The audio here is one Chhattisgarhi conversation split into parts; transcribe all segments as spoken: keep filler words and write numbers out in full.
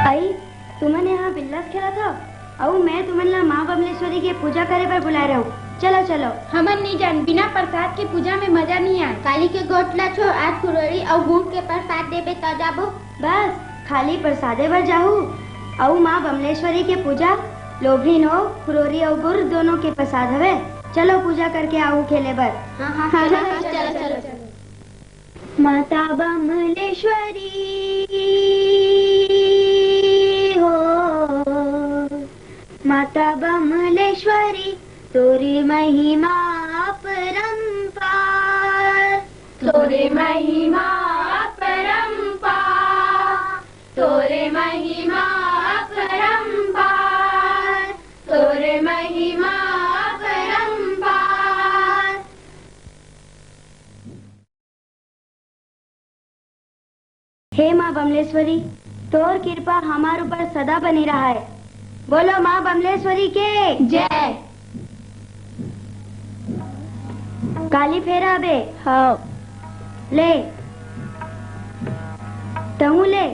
आई, तुमन यहाँ बिल्लस खेलत हव, अऊ मैं तुमन ला माँ बमलेश्वरी के पूजा करे बर बुलाए रहूं। चलो, चलो। हमन नी जान, बिना प्रसाद के पूजा में मजा नी आए। काली के गोठ ला छोड़, आज खुरोरी अऊ गुड़ के प्रसाद देबे त जाबो। बस, खाली प्रसादे बर जाहू, अऊ माँ बमलेश्वरी के पूजा। लोभी नो, खुरोरी अऊ गुड़ दोनों के प्रसाद हवे। चलो, पूजा करके आहू खेले बर। हाँ, हाँ, चलो, चलो, चलो। माता बमलेश्वरी हो, माता बमलेश्वरी, तोरी महिमा अपरंपार। तोरे महिमा अपरंपार, तोरे महिमा अपरंपार, तोरे महिमा अपरंपार। हे माँ बमलेश्वरी, तोर कृपा हमार ऊपर सदा बनी रहाय। बोलो माँ बमलेश्वरी के जय। काली फेर आबे। हाँ। ले। तहूँ ले।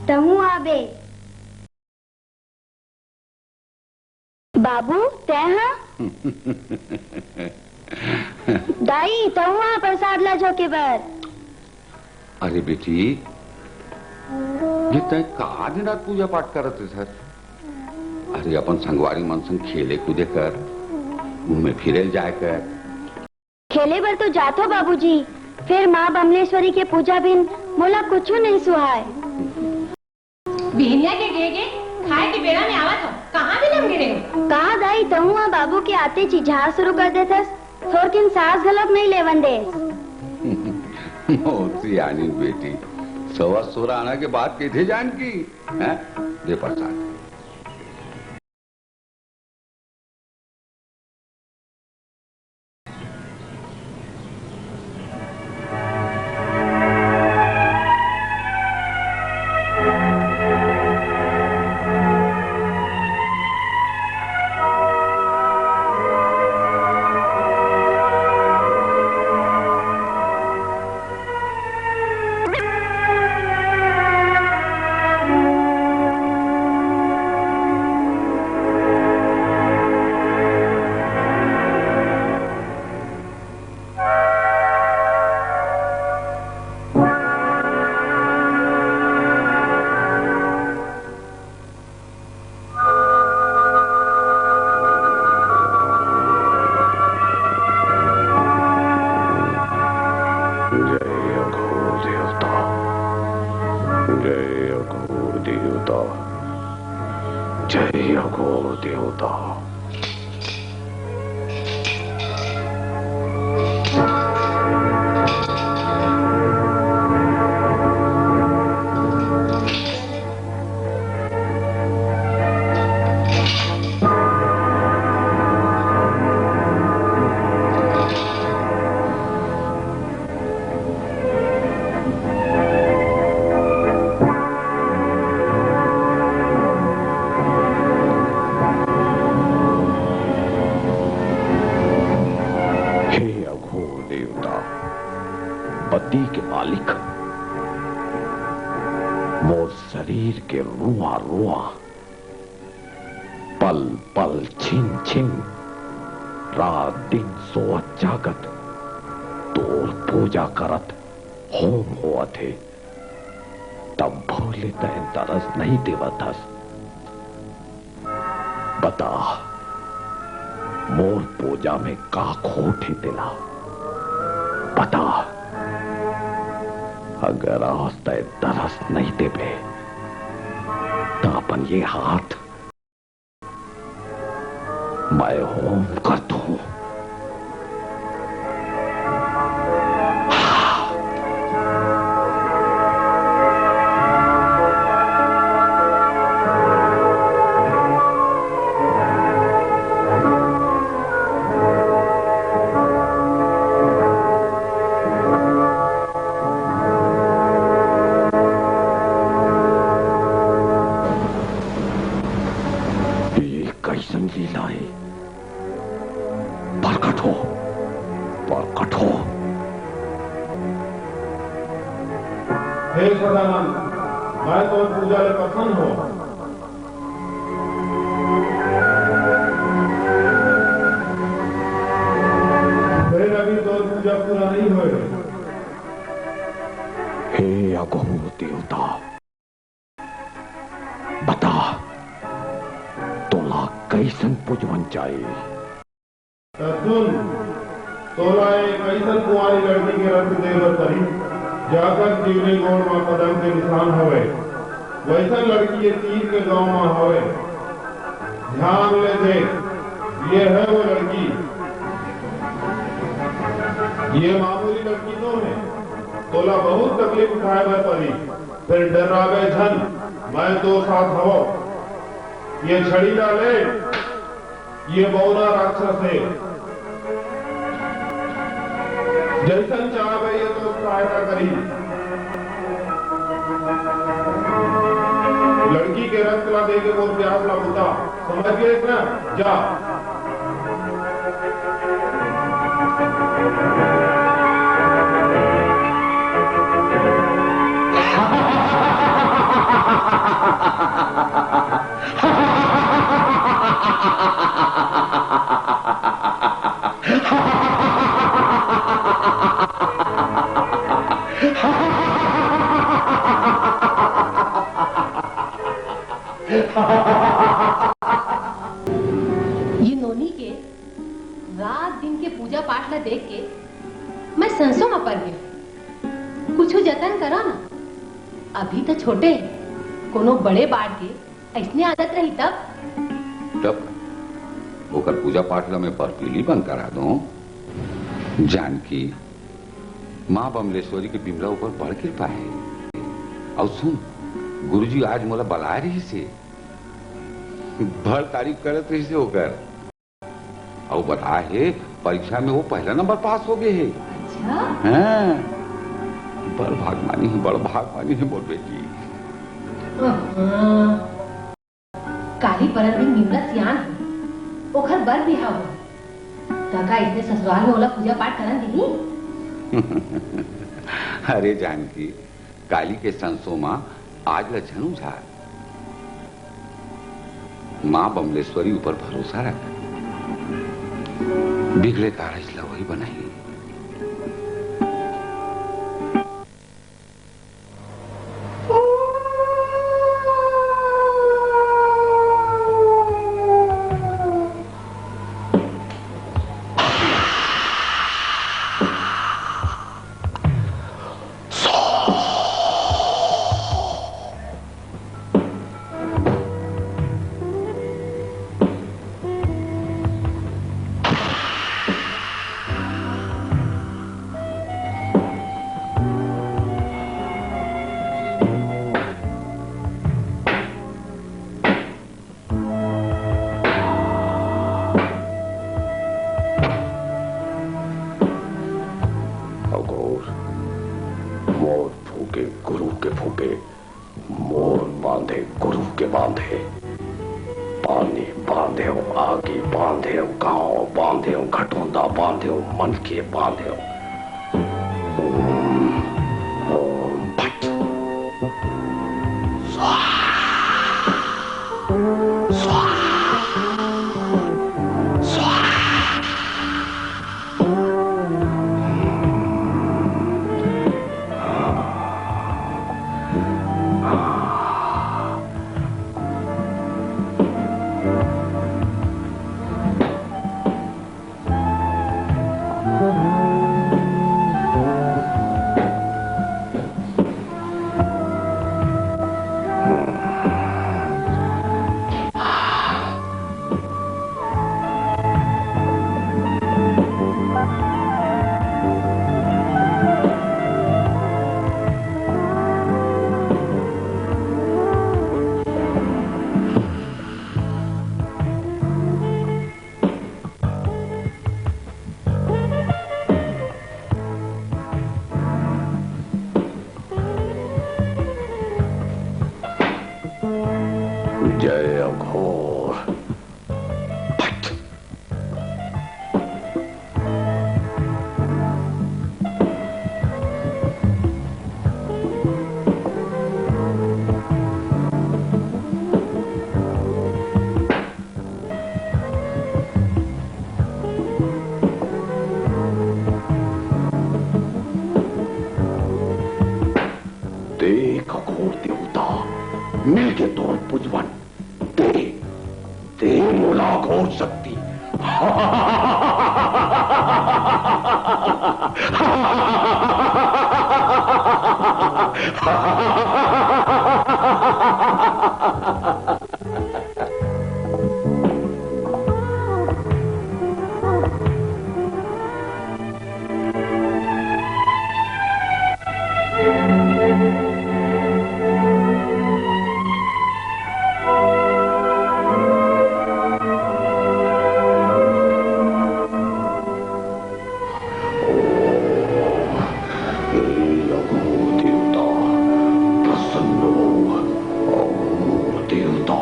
तहूँ आबे। बाबू, तैं हा? दाई, तहूँ हा प्रसाद ला झोंके बर। अरे बेटी, ये तैं का दिन रात पूजा पाठ करत हस? अरे अपन संगवारी मन संग खेले कूदे कर, घूमे फिरे ल जाए कर। खेले बर तो जाथो बाबूजी, फेर माँ बमलेश्वरी के पूजा बिन मोला कुछु नइ सुहाय। बिहनिया के गे गे, खाए के बेरा में आवत हो, कहाँ बिलम गे रेहो? कहाँ दाई, तहूँ ह बाबू के आते चिझार शुरू कर देथस, थोरकिन सांस घलोक नइ लेवन देस। मोर सियानी बेटी, सवा सोरा आना के बात कहिथे जानकी, हैं? दे प्रसाद। जय अघोर देवता, जय अघोर देवता, जय अघोर देवता। हे अघोर देवता, पति के मालिक, मोर शरीर के रुआ रुआ, पल पल छिन छिन, रात दिन सोवत जागत, तोर पूजा करत होम होवत हे, तब भले तैं दरस नहीं देवत हस। बता, मोर पूजा में का खोट हे तेला? बता, अगर आज तैं दरस नहीं देबे, त अपन ये हाथ मैं होम कर दूं। ये कैसन लीला हे? प्रकट हो, प्रकट हो। हे सदानंद, मैं तोर पूजा ले प्रसन्न हों। फेर अभी तोर पूजा पूरा नहीं होय। हे अघोर देवता, बता, तोला कइसन पूजवन चाही? त सुन, तोला एक अइसन कुंवारी लड़की के रथ दे बर परी, जाकर जीवनी गोड़ म कदम के निशान हवय। वइसन लड़की ये तीर के गांव म हवय। ध्यान ले देख, ये है वो लड़की। ये मामूली लड़की तो है, तोला बहुत तकलीफ उठाए बर परी। फेर डर्राबे झन, मैं तोर साथ हवं। ये छड़ी ला ले, ये बौना राक्षस हे। जइसन चाहबे ये तोर सहायता करही। लड़की के रक्त ला दे के मोर प्यास ला बुता। समझ गेस ना? जा। ये नोनी के रात दिन के पूजा पाठ ला देख के मैं संसो म पर गेंव। कुछु जतन करो ना, अभी तो छोटे हे, कोनो बड़े बाढ़ के अइसने आदत रही तब। तब ओकर पूजा पाठ ला मैं बरपीली बंद करा दूं। जानकी, माँ बमलेश्वरी के बिमला ऊपर बड़ कृपा हे। अउ सुन, गुरुजी आज मोला बलाए रहिस हे, बड़ तारीफ करत रहिस हे ओकर। अउ बताए हे, परीक्षा में वो पहला नंबर पास हो गे हे। अच्छा? हाँ। बड़ भागमानी हे, बड़ भागमानी हे मोर बेटी। हाँ। काली परन दिन बिमला सियान हो, ओखर बर बिहाव हो। त का अइसने ससुराल में ओला पूजा पाठ करन दिही? अरे जानकी, काली के संसो म आज ल झन उझार। माँ बमलेश्वरी ऊपर भरोसा रख, बिगड़े कारज ल वही बनाही। अघोर, मोर फूके गुरु के फूके, मोर बांधे गुरु के बांधे। पानी बांधेव, आगी बांधेव, गांव बांधेव, घटोंदा बांधेव, मनखे बांधेव। ओम, ओम फट। स्वाहा। स्वाहा। स्वाहा। जय अघोर। देख अघोर देवता, मिल गे तोर पुजवन। दे, दे मोला अघोर शक्ति। हे अघोर देवता, प्रसन्न हो। अघोर देवता,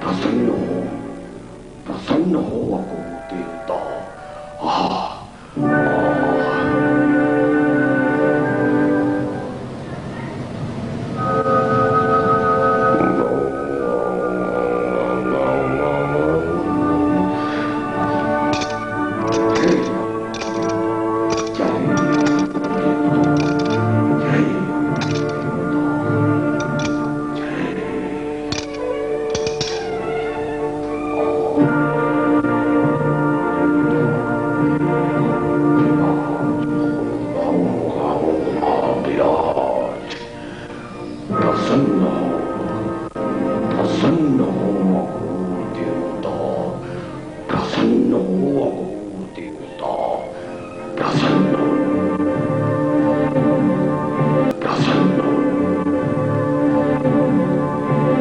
प्रसन्न हो। प्रसन्न हो अघोर देवता। आह, आह। प्रसन्न हो, प्रसन्न हो अघोर देवता, प्रसन्न हो अघोर देवता, प्रसन्न हो, प्रसन्न हो।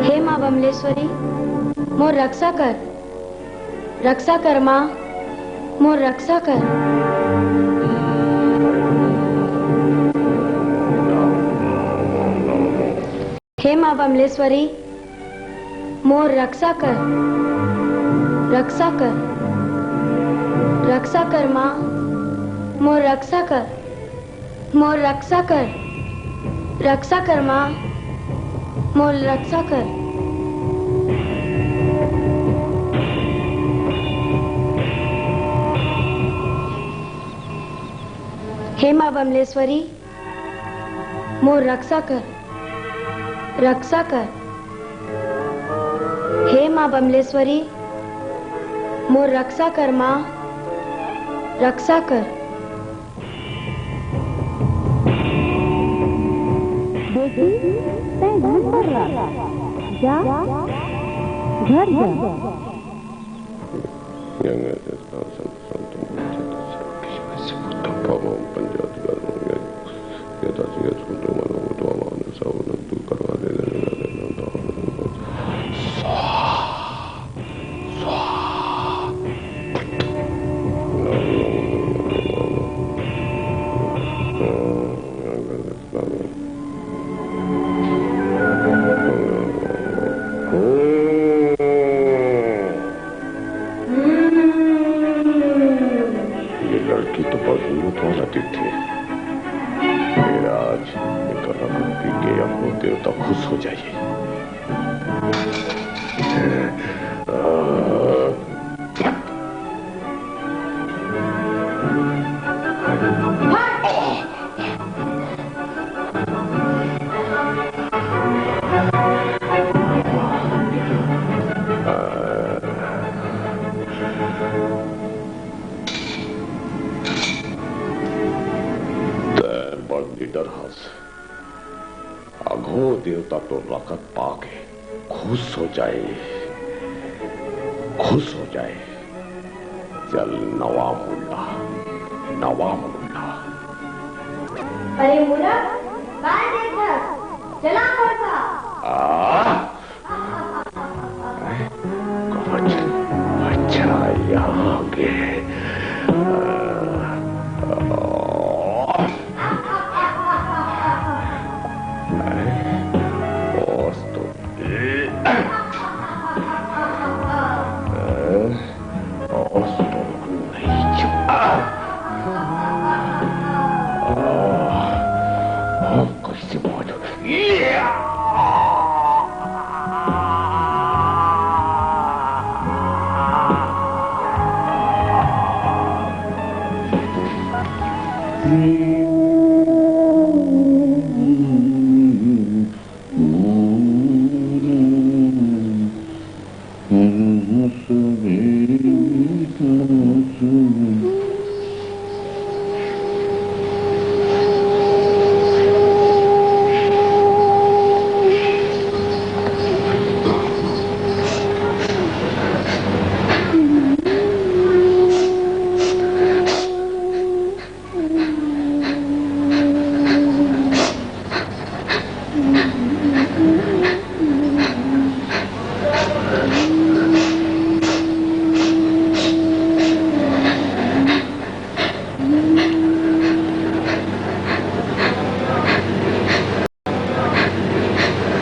हे माँ बमलेश्वरी, मोर रक्षा कर, रक्षा कर माँ, मोर रक्षा कर। हे माँ बमलेश्वरी, मोर रक्षा कर, रक्षा कर, रक्षा कर माँ, मोर रक्षा कर, मोर रक्षा कर, रक्षा कर माँ, मोर रक्षा कर। हे माँ बमलेश्वरी, मोर रक्षा कर, रक्षा कर। हे माँ बमलेश्वरी, मोर रक्षा कर माँ, रक्षा कर। बेटी, तैं झन कर ला। जा, घर जा। ये लड़की तो बड़ हिम्मत वाला दिखथे। महाराज, एकर रकत पी के अघोर देवता खुश हो जाही। तैं बड़ निडर हस। अघोर देवता तोर रकत पाके खुश हो जाए, खुश हो जाए। चल नवा मुंडा, नवा मुंडा। अरे मूर्ख, काय देखत हस? चला खोल सा। आ? अच्छा, यहाँ आ गए।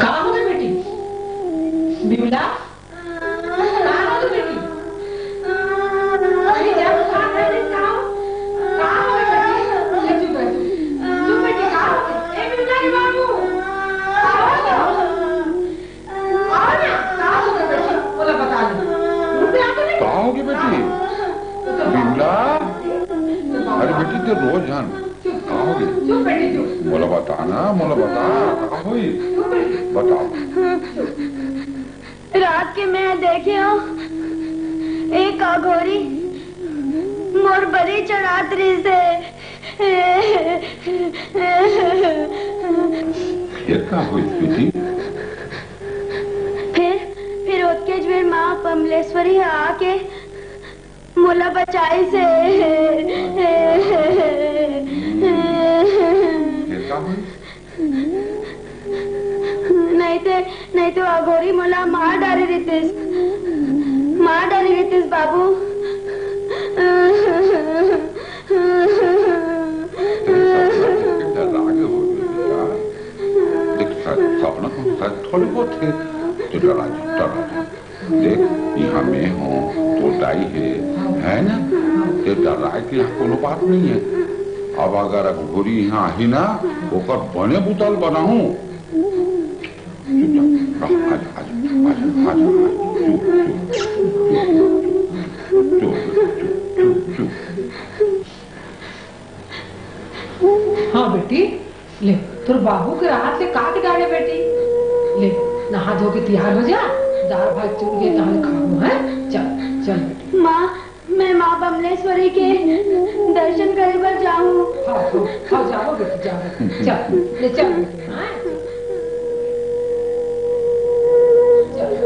का होगे बेटी? बिमला, का होगे बेटी? अरे, जब खा रहे थे, का हो-, का होगे बेटी? ले चुप रह, चुप। चुप बेटी, का होगे? ए, बिमला के बाबू, का होगे? आओ ना, का होगे बेटी? बोला, बता दे। मुंह पे आके नहीं? का होगे बेटी? बिमला? अरे बेटी, ते रो झन। का होगे? चुप बेटी, चुप। मोला बता ना, मोला बता, का होइस? चुप बेटी। बता। रात के मैं देखे हंव, एक अघोरी मोर बलि चढ़ात रहिस हे। फेर का होइस बेटी? फेर, फेर ओतकेच बेर माँ बमलेश्वरी ह आके मोला बचाइस हे। फेर का होइस? नहीं ते, नहीं ते अघोरी मोला मार डारे रहितिस, मार डारे रहितिस बाबू। तेरे सपना देख के डरा गे होबे बेटा। देख, सा-, सपना तो शायद थोड़े बहुत हे, तो डरा जा, डरा जा। देख, इहाँ मैं हंव, तोर दाई हे, हे ना? ते डराए के इहाँ कोनो बात नइ हे। अब अगर अघोरी इहाँ आही ना, ओकर बने बुता ल बनाहूँ। चुप जा, रह, आजा, आजा, आजा, आजा, आजा, चुप, चुप, चुप, चुप। हाँ बेटी, ले, तोर बाबू के हाथ ले का के डारे बेटी? ले, नहा धो के तियार हो जा, दार भात चुर के तहां ले खाबो, हैं? चल, चल बेटी। माँ, मैं माँ बमलेश्वरी के दर्शन करे बर जाहूँ। हाँ, हाँ, हाँ, जाओ बेटी, जाओ। चल, ले चल बेटी, हाँ? चल।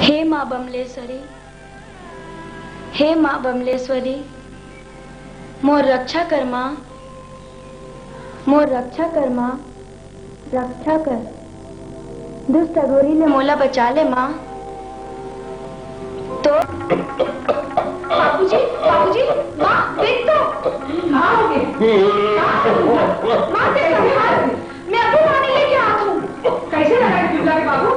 हे माँ बमलेश्वरी, हे माँ बमलेश्वरी, मोर रक्षा कर माँ, मोर रक्षा कर माँ, रक्षा कर। दुष्ट अघोरी ले मोला बचा ले माँ। तो बाबूजी, बाबूजी, माँ, देख तो। माँ, देख। माँ, देख, अभी माँ, मैं अभी पानी लेके आती हूँ। कैसे लगा है बिमला के बाबू?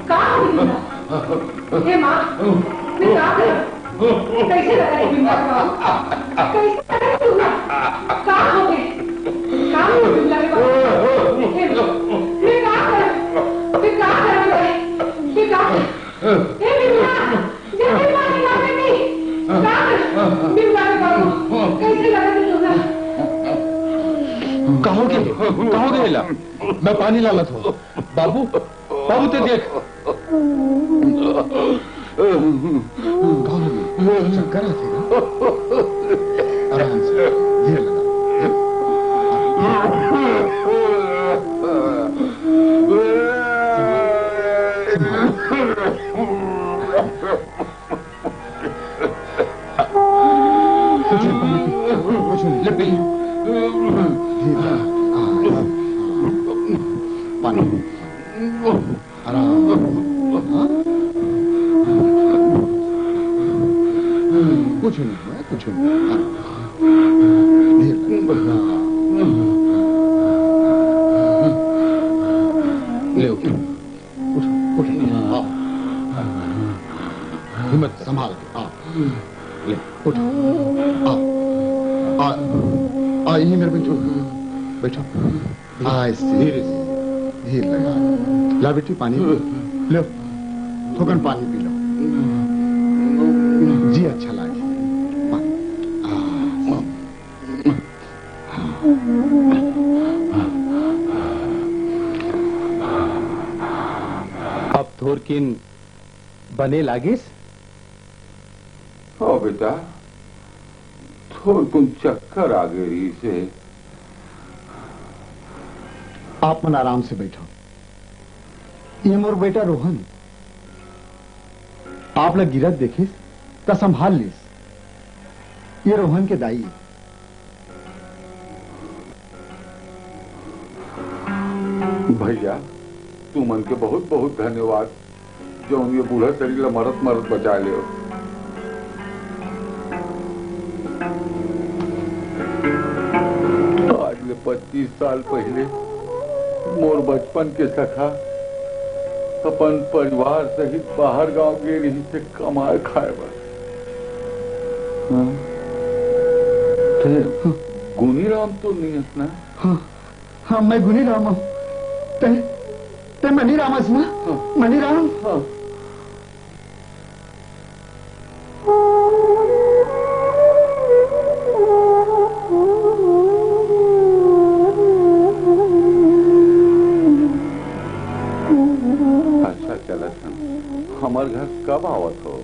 का हो गया? हे माँ, मैं का करूँ? कैसे लगा है बिमला के बाबू? कैसे लगा है बिमला? का हो गया? का हो गया बिमला के बाबू? हे माँ, मैं का करूँ? मैं का करूँ? मैं का करूँ? हे बिमला, जल्दी पानी ला बेटी। का करूँ? बिमला के बाबू, कैसे लगा है बिमला? कहाँ गए? कहाँ गए ला? मैं पानी लानत हूँ। बाबू, बाबू, ते देख। चक्कर आथे ना? आराम से, धीरे लगा। कुछ नहीं, कुछ नहीं। ले पी। धीरे। हाँ, हाँ। पानी। आराम। हाँ? कुछ नहीं हुआ, कुछ नहीं। हाँ। धीरे। हाँ। ले उठ। उठ, उठ। हाँ। हिम्मत संभाल के। हाँ। ले, उठ। आ, आ, आ, यहीं मेरे बैठो। बैठो। आ, ऐसे। धीरे से। धीरे लगा। ला बेटी, पानी पी। लो। थोकन पानी पी लो। जी अच्छा लागे। पानी। आ, अब थोरकिन बने लागिस? हो बेटा, थोरकुन चक्कर आ गे रहिस हे। आप मन आराम से बैठो। ये मोर बेटा रोहन, आप ला गिरत देखिस त संभाल लिस। ये रोहन के दाई। भैया, तुमन के बहुत बहुत धन्यवाद, जौन ये बूढ़ा शरीर ला मरत मरत बचा ले। आज ले पच्चीस साल पहले मोर बचपन के सखा अपन परिवार सहित बाहर गांव गे रहिस हे कमाए खाए बर। हाँ? ते गुनी राम तो नहीं हस ना? हाँ, हाँ, मैं गुनी राम हूँ। ते, ते मनी राम हस ना? हाँ। मनी राम? हाँ। अच्छा चलत हन, हमर घर कब आवत हो?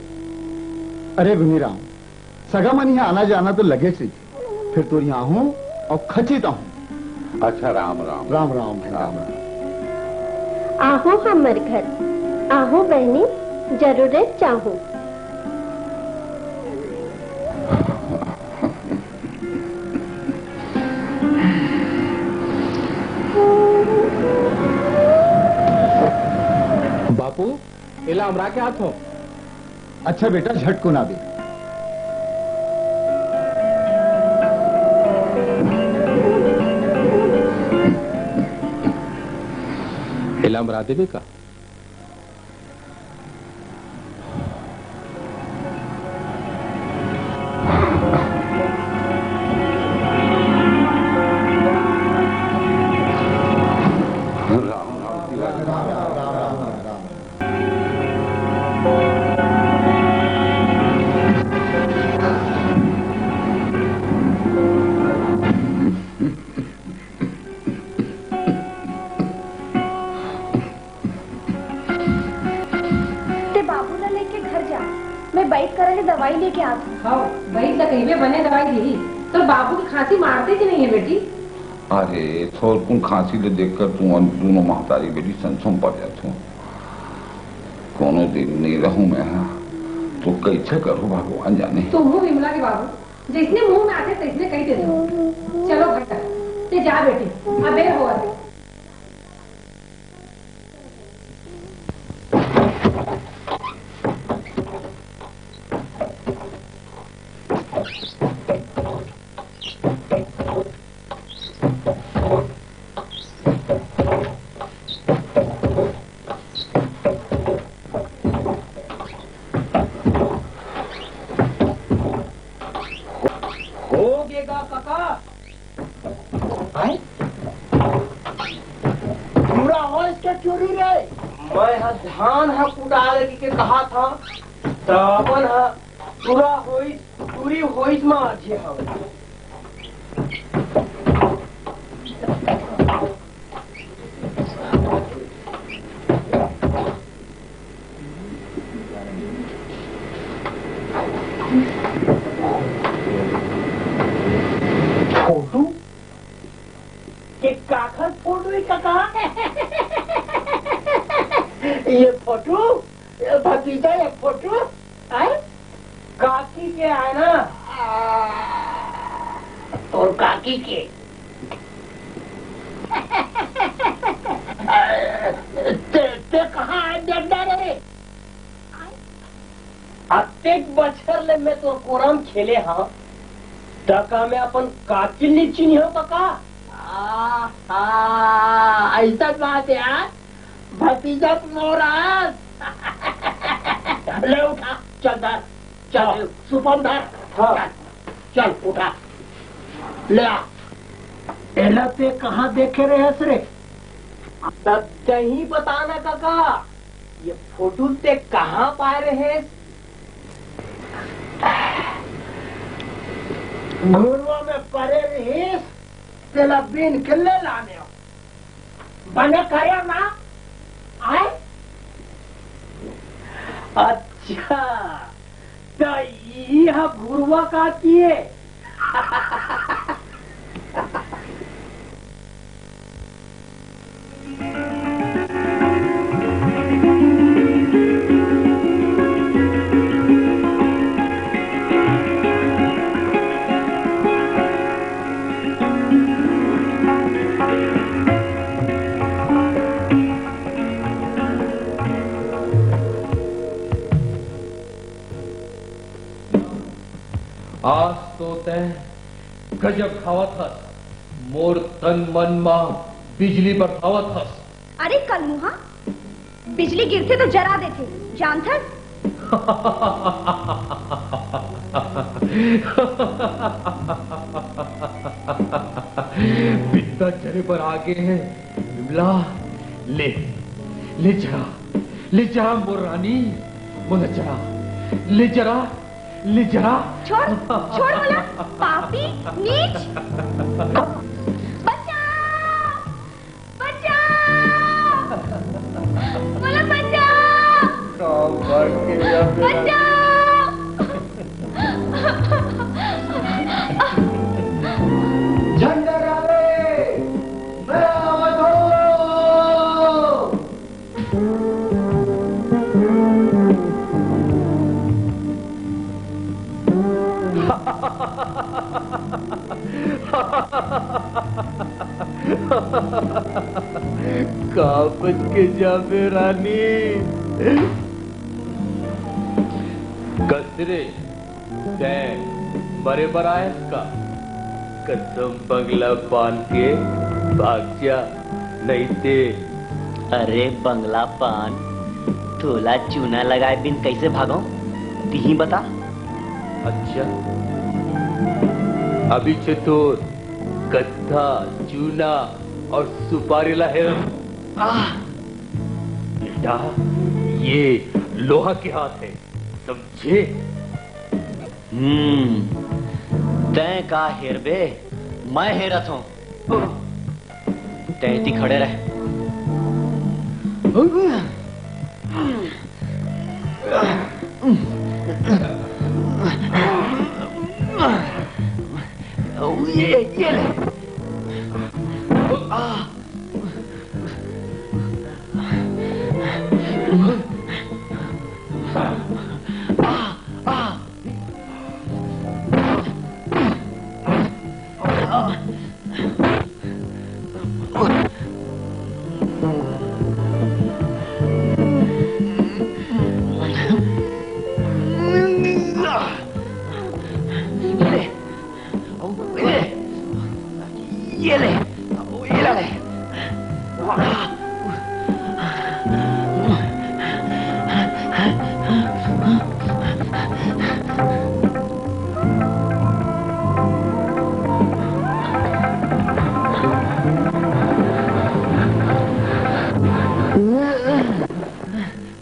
अरे गुनी राम, सगा मन यहाँ आना जाना तो लगे से, फिर तो यहाँ हूँ और खचित हूँ। अच्छा, राम राम। राम राम भाई, राम राम। आहो हमर घर, आहो बहनी, जरूरत चाहूँ। बापू, एला अमरा के आत हो। अच्छा बेटा, झटकुन आबे। एला अमरा देबे का? ते बाबू ला लेके घर जा, मैं बैद करा ले दवाई लेके आत हूँ। हाँ, बैद ला कहिबे बने दवाई देही। तोर बाबू के खांसी मारते कि नहीं है बेटी? अरे, थोरकुन खांसी ले देखकर तुमन दूनों महतारी बेटी संसम पड़ जात हो। कोनो दिन नहीं रहूं मैं, हाँ। तो कैसे करूं भगवान जाने। तुम विमला के बाबू, जैसने मुंह में आथे, तैसने कहि देथे। चलो घर तक, ते जा बेटी, अबेर होवत हे। हो गे गा कका। आय? पूरा होइस के चुरी रे? मैं ह धान ह कुटाय ल कहिके कहाथंव, त अपन ह पूरा होइस, चुरी होइस म आझी हव। फोटू? ये काखर फोटू हे कका? ये फोटू? ये भतीजा, ये फोटू? आय? काकी के आय ना? आ, तोर काकी के। ते, ते कहाँ आय डंडा रे? अतेक बछर ले मैं तोर कोरा म खेले हंव, त का मैं अपन काकी ल नइ चिन्हेंव कका? आहा, अइसन बात हे यार, भतीजा त मोर आस। ले उठा, चल धर, चल, हाँ। सुपा म धर। हाँ। चल, चल, उठा, ले आ। एला ते कहाँ देखे रहेस रे? तब तहीं बता ना कका, ये फोटू ल ते कहाँ पाय रहेस? घुरुवा में परे रहिस, तेला बीन के ले लानेंव। बने करेंव ना? आय? अच्छा, त इही ह घुरुवा काकी हे। आज तो तैं गजब खावत हस, मोर तन मन मा बिजली बरसावत हस। अरे कलमुहा, बिजली गिरथे तो जरा देथे, जानथस? बिद्दा जरे बर आगे हे, विमला, ले, ले जरा, ले जरा मोर रानी, मोला जरा, ले जरा, ले जरा। छोड़, छोड़ मोला, पापी, नीच। बचाओ, बचाओ, मोला बचाओ, बचाओ। झंडा रावे, मैं आवत हूँ। का बच के जाबे रानी। कस रे, तैं मरे बर आयस का? कसम बंगला पान के भाग जा, नहीं ते। अरे बंगला पान, तोला चूना लगाए बिन कैसे भागो? तिही बता। अच्छा, अभी छे तोर गत्था, चूना और सुपारी ला हेर। आह! बेटा, ये लोहा के हाथ है, समझे? हम्म, तैं का हेरबे, मैं हेरत हूँ। तैं इति खड़े रह। ये, ये ले। आ।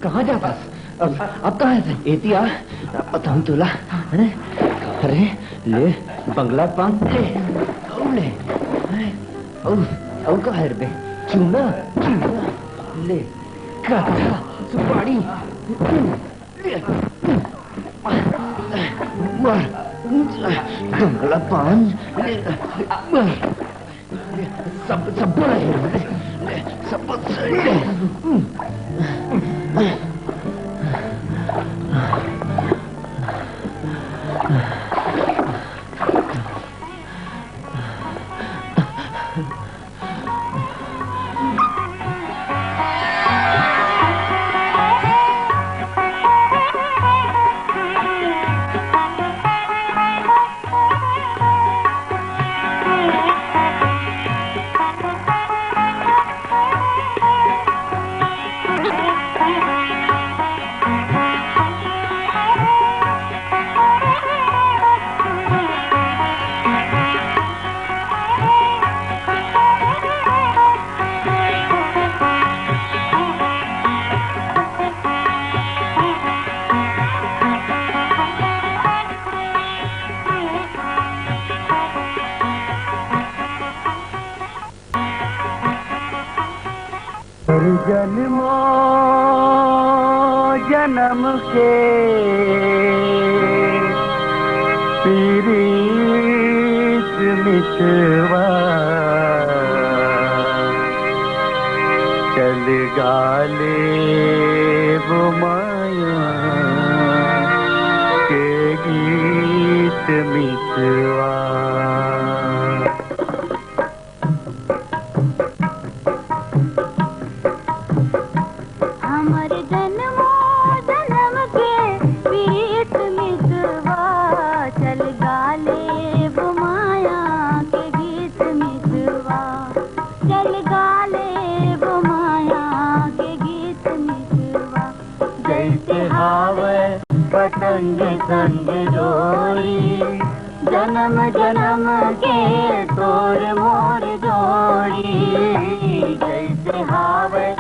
कहाँ जाथस? अब, अब कहाँ हे? एती आ, बताहूँ तोला। अरे, अरे, ले, बंगला पान ले, अउ ले, अउ, अउ का हे बे? चूना, चूना, ले, कत्था, सुपारी, ले, मार, बंगला पान, ले, मार। सब, सब बोला है, सब सही है। हर जन्मों जन्म के पीरित मितवा चल गाले वो माया के गीत मितवा। हमर जन्मों जन्म के प्रीत मितवा, चल गाले वो माया के गीत मितवा, चल गाले वो माया के गीत मितवा। जैसे हावै पतंग संग डोरी, जन्म जन्म के तोर मोर जोड़ी। जैसे हावै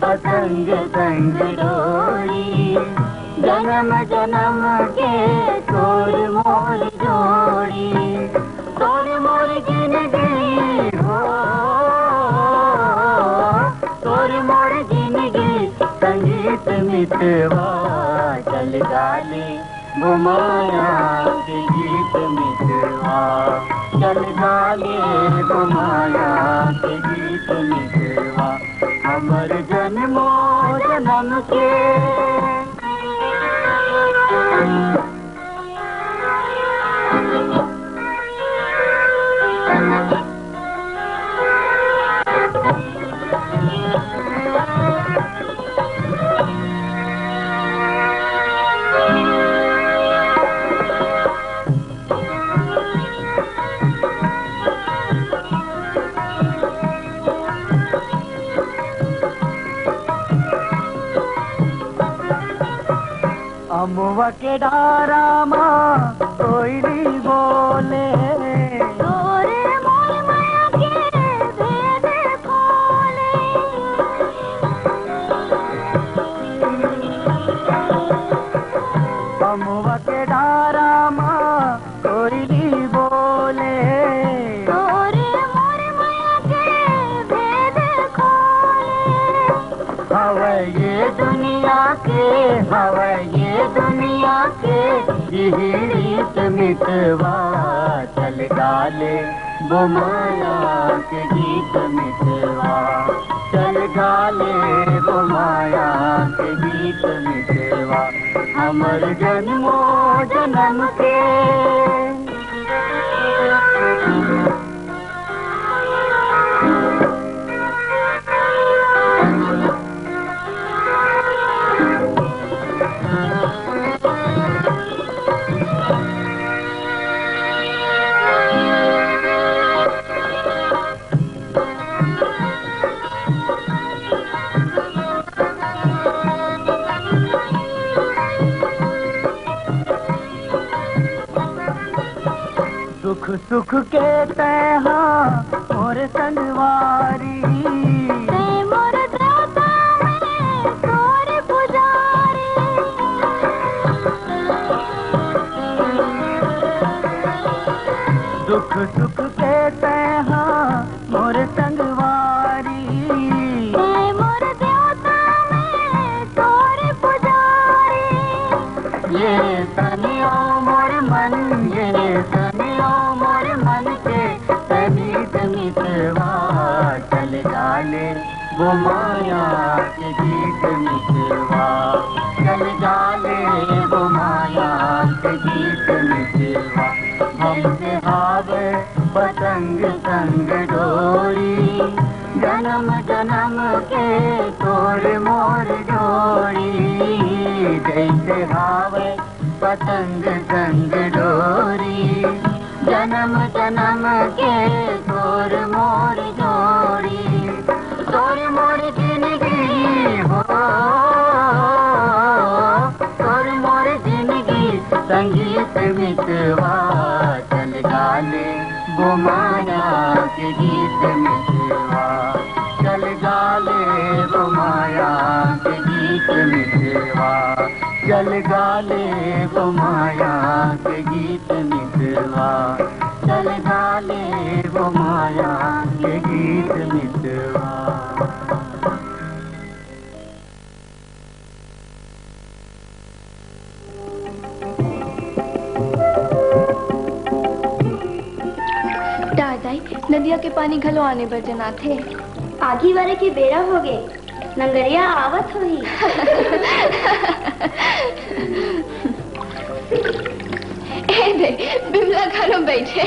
पतंग संग डोरी, जन्म जन्म के तोर मोर जोड़ी। तोर मोर जिनगी हो, तोर मोर जिनगी संगीत मितवा। चल गाले वो माया के गीत मितवा, चल गाले वो माया के गीत मितवा, हमर जन्मों जन्म के। अमवा के डारा मा कोयली बोले, तोरे मोर माया के भेद खोले। अमवा के डारा मा कोयली बोले, तोरे मोर माया के भेद खोले। हवै ये दुनिया के, हवै ये दुनिया के, इही रीत मितवा। चल गाले वो माया के गीत मितवा, चल गाले वो माया के गीत मितवा, हमर जन्मों जन्म के। सुख सुख के तैं हा मोर संगवारी। तैं मोर देवता, मैं तोर पुजारी। तनियो मोर मन के, तनियो मोर मन के, तनिक मितवा चल डाले वो माया के गीत मितवा, चल डाले वो माया के गीत मितवा। जैसे हावे पतंग संग डोरी, जन्म जन्म के तोर मोर जोड़ी। जैसे हावे पतंग संग डोरी, जन्म जन्म के तोर मोर जोड़ी। तोर मोर जिंदगी हो, तोर मोर जिंदगी संगीत मितवा। चल डाले वो माया के गीत मितवा, चल डाले वो माया के गीत मितवा, चल डाले वो माया के गीत मितवा, चल डाले वो माया के गीत मितवा। दाई, नदिया के पानी घलो आने बर जनाथे। आगी वाले के बेरा होगे, नंगरिया आवत होही। ए दे, बिमला घलो बइठे।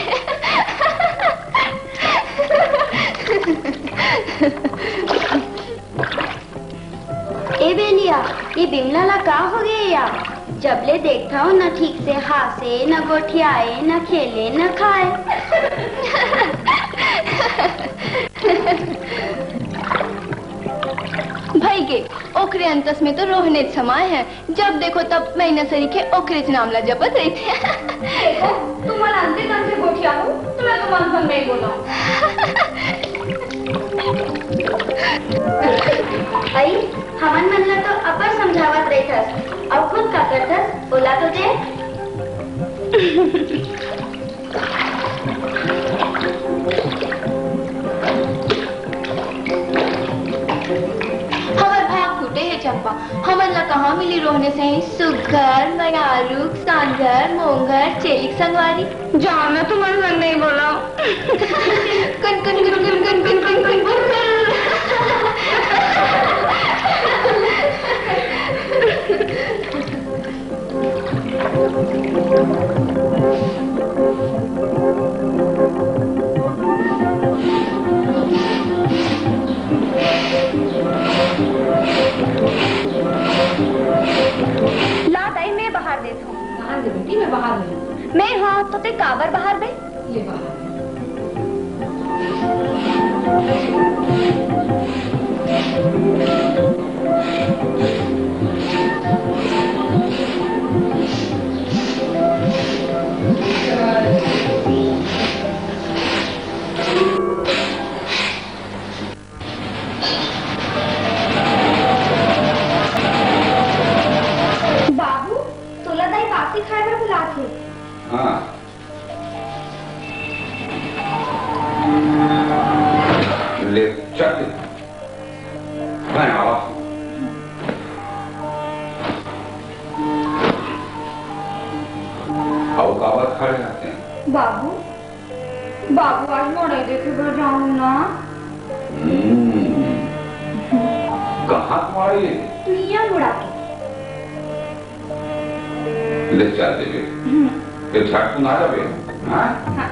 ए बेलिया, ये बिमला ला का होगे या? जब ले देखथव, न ठीक से हासे, न गोठियाए, न खेले, न खाए। भई गे, ओकरे अंतस में तो रोहने समाय हे। जब देखो तब महीना सरीखे ओकरेच नाम ला जपत रहिथे। देखो, तुमन अंते तंते गोठियाहू, त मैं तुमन संग नइ बोलंव। अई, हमन मन ला तो अब्बड़ समझावत रहिथस, अउ खुद का करथस, ओला तो दे। हमर भाग फूटे हे चंपा, हमन ला कहाँ मिली रोहने सही सुग्घर, मयारू, सांझर, मोंघर, चेलिक संगवारी। जाओ ना, तुमन संग नइ बोलंव। कुन कुन कुन कुन कुन कुन कुन कुन कुन। ला दाई, मैं बहार देथंव। बहार दे बेटी, मैं बहार देथंव। मैं हा, तो तें काबर बहारबे? ले बहार। बाबू, तोला दाई बासी खाए बर बुलात हे। हाँ। ले, चल। मैं आवा। अउ काबर खड़े रहते हैं? बाबू, बाबू, आज मड़ई देखे बर जाहूं ना। हम्म। कहाँ के मड़ई हे? तुइया मुड़ा के। ले चल देबे। हम्म। फिर झटकुन आ जाबे, हाँ? हाँ।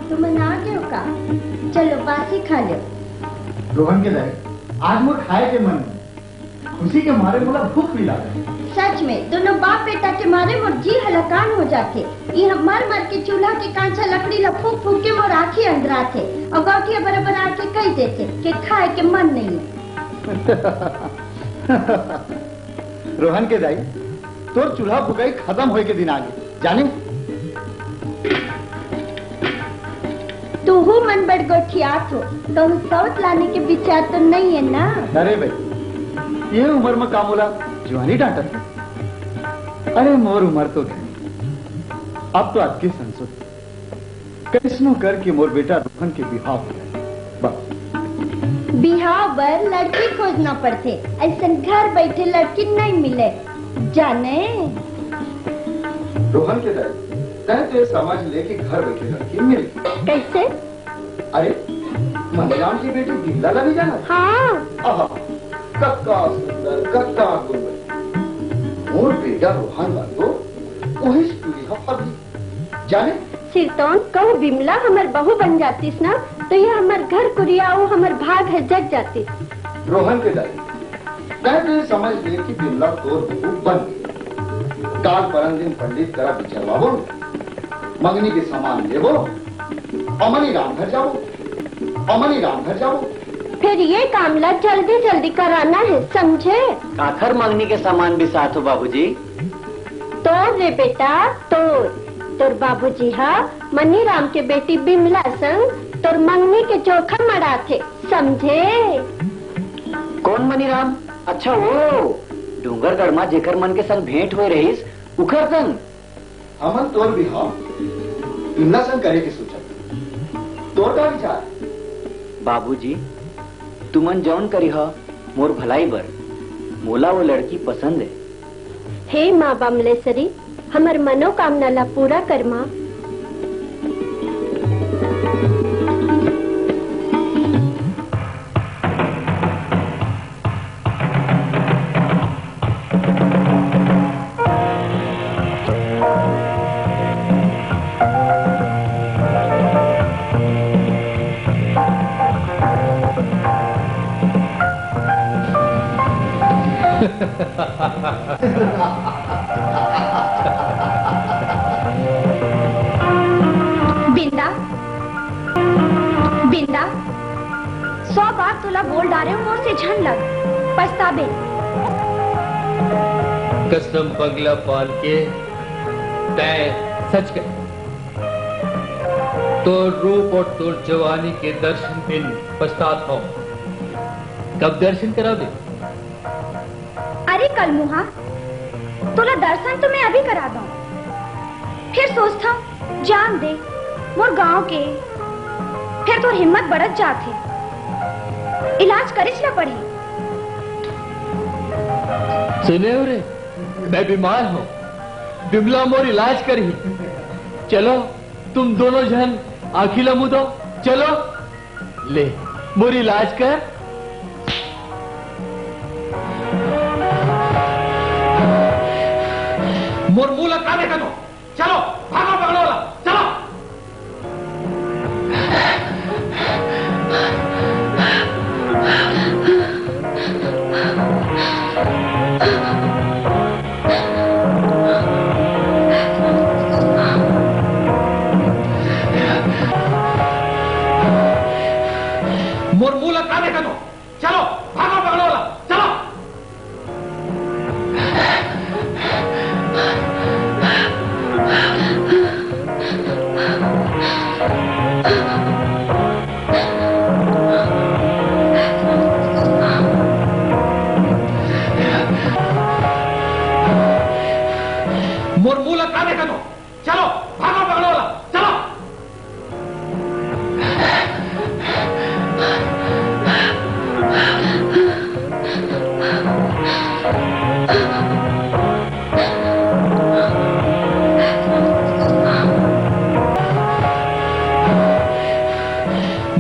तुमन आ गयो का? चलो, बासी खा लो। रोहन के दाई, आज मोर खाए के मन नहीं। खुशी के मारे मोला भूख भी लागे। सच में, दोनों बाप बेटा के मारे मोर जी हलाकान हो जाथे। इहाँ मर मर के चूल्हा के कांचा लकड़ी ला फूंक फूंक के मोर आँखी अंदराथे। अउ गौंटिया बराबर आके कहि देथे के खाए के मन नहीं है। रोहन के दाई, तोर चूल्हा फुकाई खत्म होए के दिन आगे, जाने? तुहू मन बड़ गोठियात हो, कहूँ सौत लाने के विचार तो नहीं है ना? अरे भाई, ये उम्र में का मोला जुआनी डांटत है? अरे मोर उम्र तो घनी, अब तो अतके संसो हे। कइसनो करके मोर बेटा रोहन के बिहाव हो जाए। बस। बिहाव बर लड़की खोजना पड़थे, अइसन घर बैठे लड़की नहीं मिले, जाने। रोहन के दाई, तैं तो ये समझ ले कि घर बैठे लड़की मिल गई। कैसे? अरे, मनीराम की बेटी बिमला ला नहीं जाना? हाँ। आहा, कक्का सुंदर, कक्का गुणवती। मोर बेटा रोहन ला तो वही स्टूडियो पर भी जाने? सिरतोन, कहूँ बिमला हमर बहू बन जातिस ना, तो ये हमर घर कुरिया अउ हमर भाग ह जग जातिस। रोहन के दाई, तैं तो ये समझ ले कि बिमला तोर बहू बन गई। काल परन दिन पंडित करा बिचरवाबो, मंगनी के सामान लेबो, अउ मनीराम घर जाबो, अउ मनीराम घर जाबो। फिर ये काम ला जल्दी जल्दी कराना है, समझे? काखर मंगनी के सामान बिसात हो बाबूजी? तोर रे बेटा, तोर। तोर बाबूजी हा मनीराम के बेटी बिमला संग तोर मंगनी के चोखा मड़ाथे, समझे? कौन मनीराम? अच्छा, वो डोंगरगढ़ मा जेकर मन के संग भेंट होए रहिस, उकर संग? हमन तोर बिहाव बिमला संग करे के सोचत। तोर का विचार? बाबूजी, तुमन जौन करिहा, मोर भलाई बर। मोला वो लड़की पसंद है। हे माँ बमलेश्वरी, हमर मनोकामना ला पूरा कर माँ। बिंदा, बिंदा, सौ बार तोला बोल डारे हूँ, मोर से झन लग, पछताबे। कसम पगला पान के, तैं सच कहे। तोर रूप अउ तोर जवानी के दर्शन बिन पछतात हौं। कब दर्शन कराबे? अरे कलमुहा, तोला दर्शन तो मैं अभी करा दूं, फिर सोचथंव, जान दे, मोर गांव के, फिर तोर हिम्मत बढ़त जात हे, इलाज करेच ला पड़ही। सुने हो रे, मैं बीमार हूँ, बिमला मोर इलाज करही। चलो, तुम दोनों झन आँखी ला मुदो, चलो। ले, मोर इलाज कर। मोर मुंह ला का देखत हो? चलो, भागो पकड़ो ला, चलो। मोर मुंह ला का देखत हो? चलो, भागो पकड़ो ला, चलो। मोर मुंह ला का देखत हो? चलो, भागो पकड़ो ला, चलो।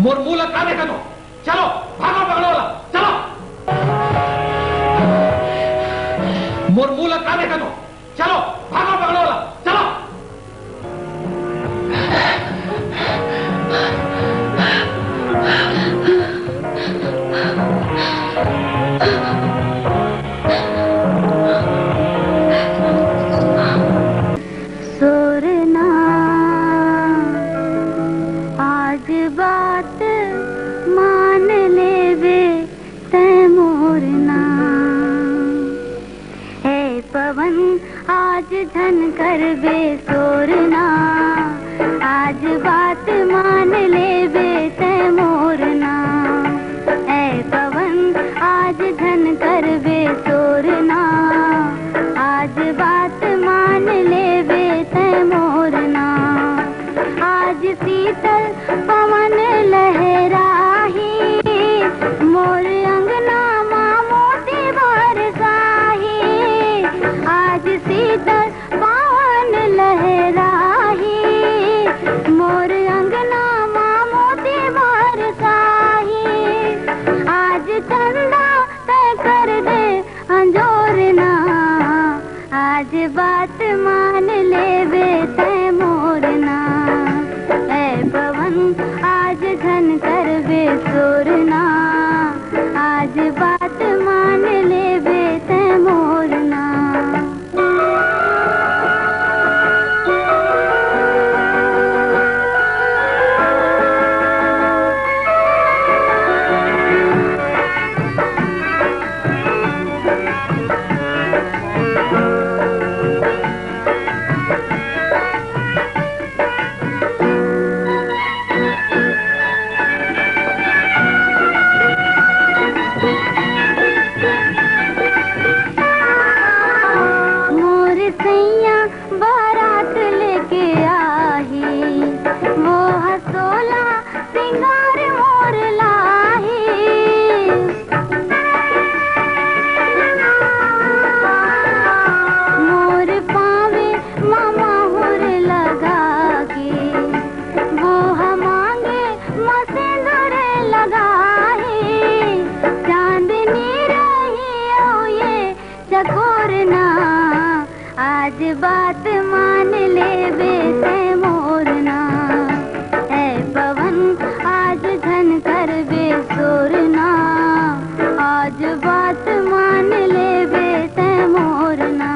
मोर मुंह ला का देखत हो? चलो, भागो पकड़ो ला, चलो। मोर मुंह ला का देखत हो? चलो, भागो पकड़ो ला, चलो। सोरना, आज बात मान लेबे तै मोर ना। हे पवन, आज झन करबे सोरना, आज बात मान लेबे तै मोर ना। हे पवन, आज झन करबे सोरना, आज बात मान लेबे तै मोर ना। आज शीतल पवन लहराही, मोर अंगना मा मोती बरसाही। आज शीतल पवन लहराही, मोर अंगना मा मोती बरसाही। आज चंदा तै कर दे अंजोर ना, आज बात मान लेबे तै मोर ना। ऐ पवन, आज झन करबे सोर ना, आज बात मान लेबे तै मोर ना। मोर सैया बारात लेके आही, वो हसोला सिंगार मोर लाही। मोर पावे मामा होर लगा के, वो ह मांगे म सिंदूर लगाही। चांदनी रही ओ ये चकोर ना, आज बात मान लेबे तै मोर ना। ऐ पवन, आज झन करबे सोर ना, आज बात मान लेबे तै मोर ना।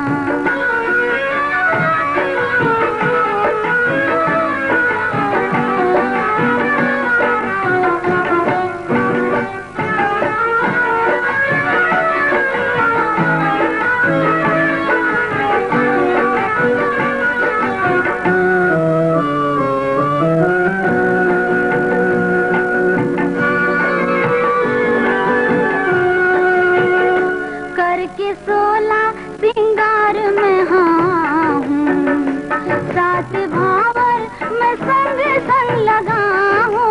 साथ भांवर मैं संग संग लगाहूं।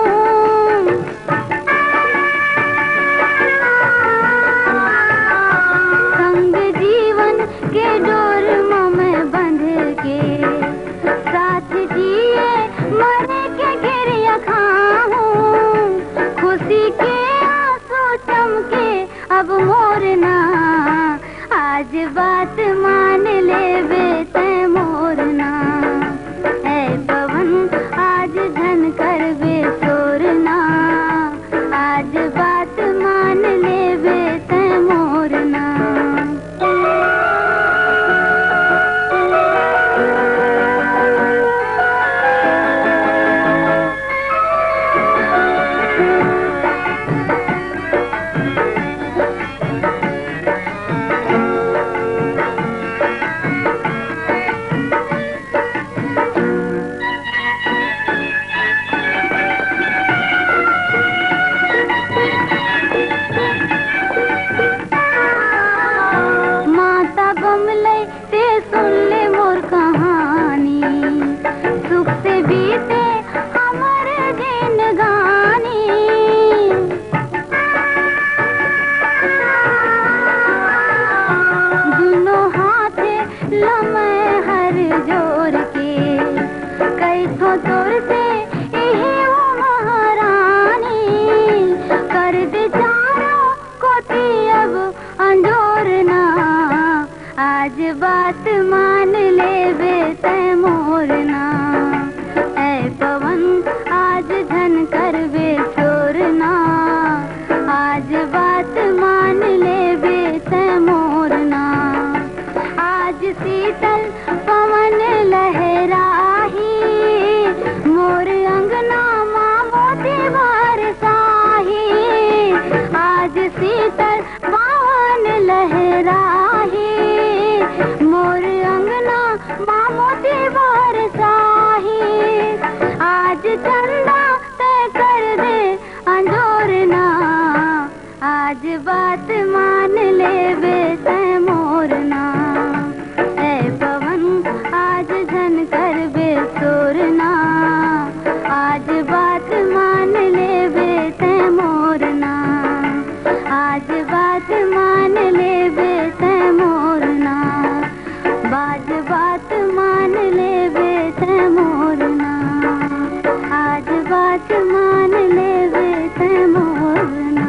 संग जीवन के डोर म मैं बंध के, साथ जिए मरे के किरिया खाहूं। खुशी के आंसू चमके अब मोर ना, आज बात मान लेबे तैं मोर ना। ऐ पवन, आज झन करबे शोर ना, आज बात मान लेबे तैं मोर ना। माता बमलई ते सुन ले मोर कहानी, सुख से बीते हमर जिनगानी। दुनो हाथ ल मैं हर जोर के, कहिथों तोर से इही ओ महारानी, कर दे चारों कोती अब अंजोर ना, आज बात मान लेबे तैं मोर ना। ऐ पवन, आज झन करबे शोर ना, आज बात मान लेबे तैं मोर ना। आज शीतल पवन लहराही, मोर अंगना मा मोती बरसाही। आज शीतल पवन लहराही, मोर अंगना मा मोती बरसाही। आज चंदा तैं कर दे अंजोर ना, आज बात मान लेबे तैं मोर ना। ऐ पवन, आज झन करबे शोर ना, आज बात मान लेबे तैं मोर ना, आज बात मान लेबे तैं मोर ना। बात, बात मान लेबे तैं मोर ना, आज बात मान लेबे तैं मोर ना।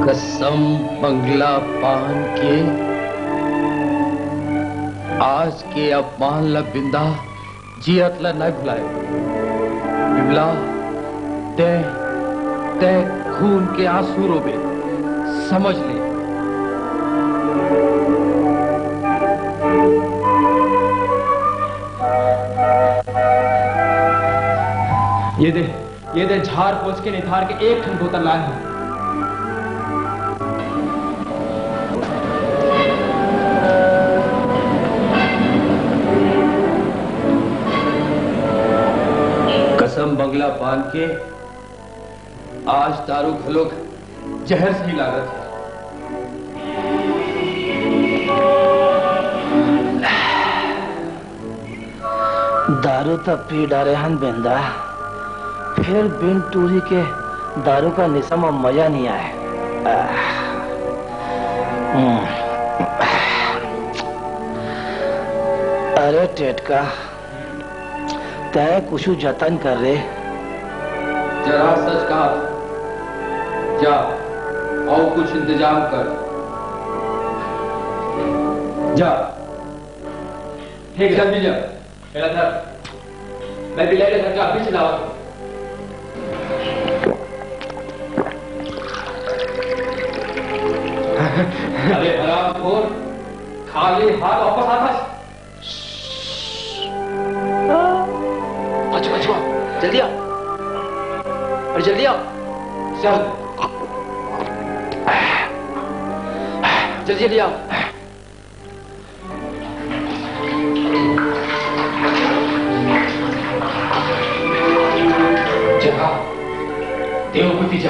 कसम बंगला पान के, आज के अपमान ला बिंदा जियत ला नइ भुलाय। बिमला, तैं, तैं खून के आंसू रोबे, समझ ले। ये दे, ये दे, झार पोंछ के निथार के एक ठन बोतल लाए हंव। कसम बंगला पान के, आज दारू घलोक जहर सही लागत हे। दारू त पी डारे हन बेंदा, फेर बिन टूरी के दारू का निशा म मजा नइ आय। आह, हम्म। अरे टेटका, तैं कुछु जतन कर रे। जरा सच कहा, जा अउ कुछ इंतजाम कर, जा। ठीक है, जल्दी जा। मेरा धर। मैं बिलाई के घर का अभी चलावा। अरे हरामखोर, खाली हाथ वापस आता है। अच्छा, अच्छा, जल्दी आ। अरे जल्दी आ। चल। जल्दी, जल्दी आ। जा, देव कोती जा।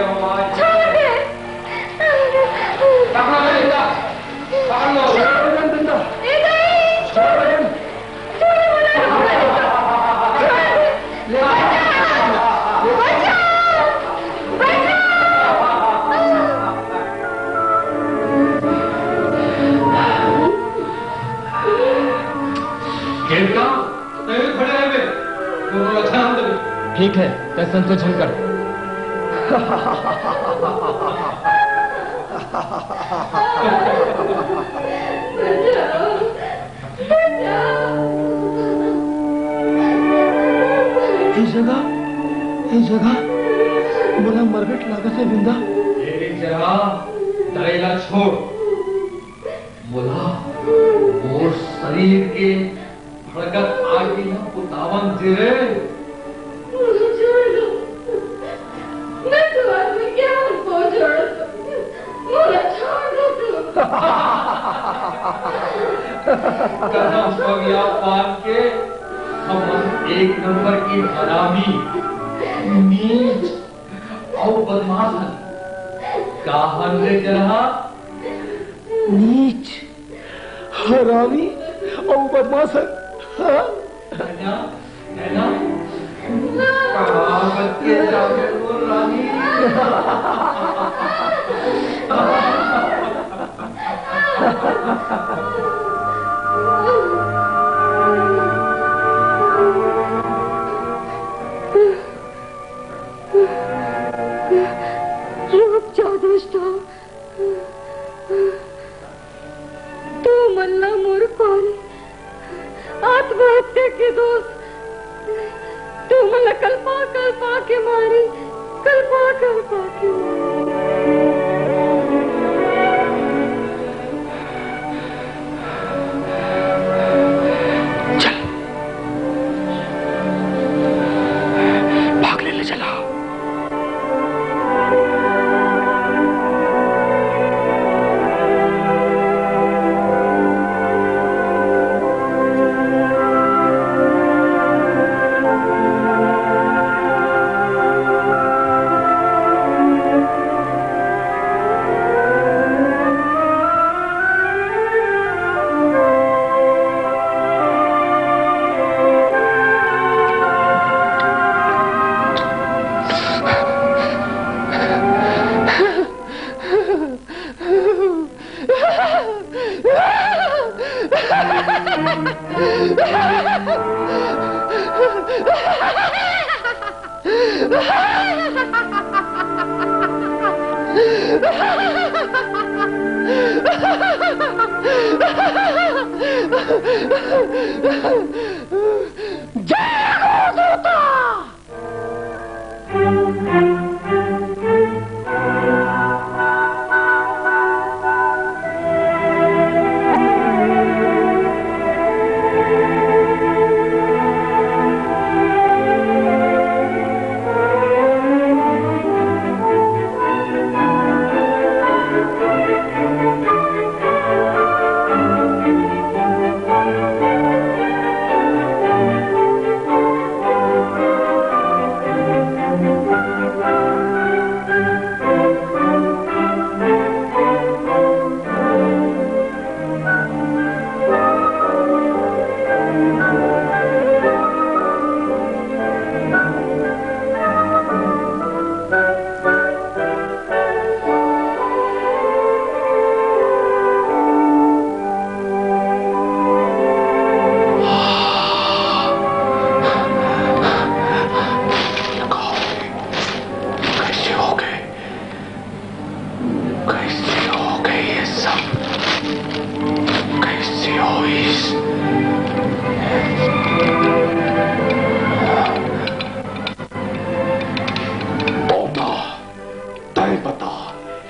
छोड़ दे। पकड़ो, पकड़ लो। ए दाई, छोड़ दे। छोड़ दे, बोला, छोड़ दे। बचाओ, बचाओ, बचाओ। केवटा, तैं खड़े रहिबे, कोनो ला ध्यान देबे। ठीक है, तैं संकोच झन कर। ए जगह, ए जगह, मोला मरगट लागत हे बिंदा। ए जगह, डरे ला छोड़। मोला मोर शरीर के भड़कत आगी ला बुतावन दे रे। मुझे छोड़ दो। मैं तुम्हारे क्या उनको छोड़ दूं? मुझे छोड़ दो तुम। कहाँ पगिया पान के हमन एक नंबर के हरामी, नीच अउ बदमाश हन। का हन रे जरहा? नीच, हरामी अउ बदमाश हन। हाँ? है ना? है ना? कहावत के जाके बोल रानी। रुक जाओ दोस्तों, तुमन ला मोर पारी, आत्महत्या के दोस्त, तुमन ला कल्पा कल्पा के मारी, कल्पा कल्पा के मारी। चल, भाग ले, ले चला।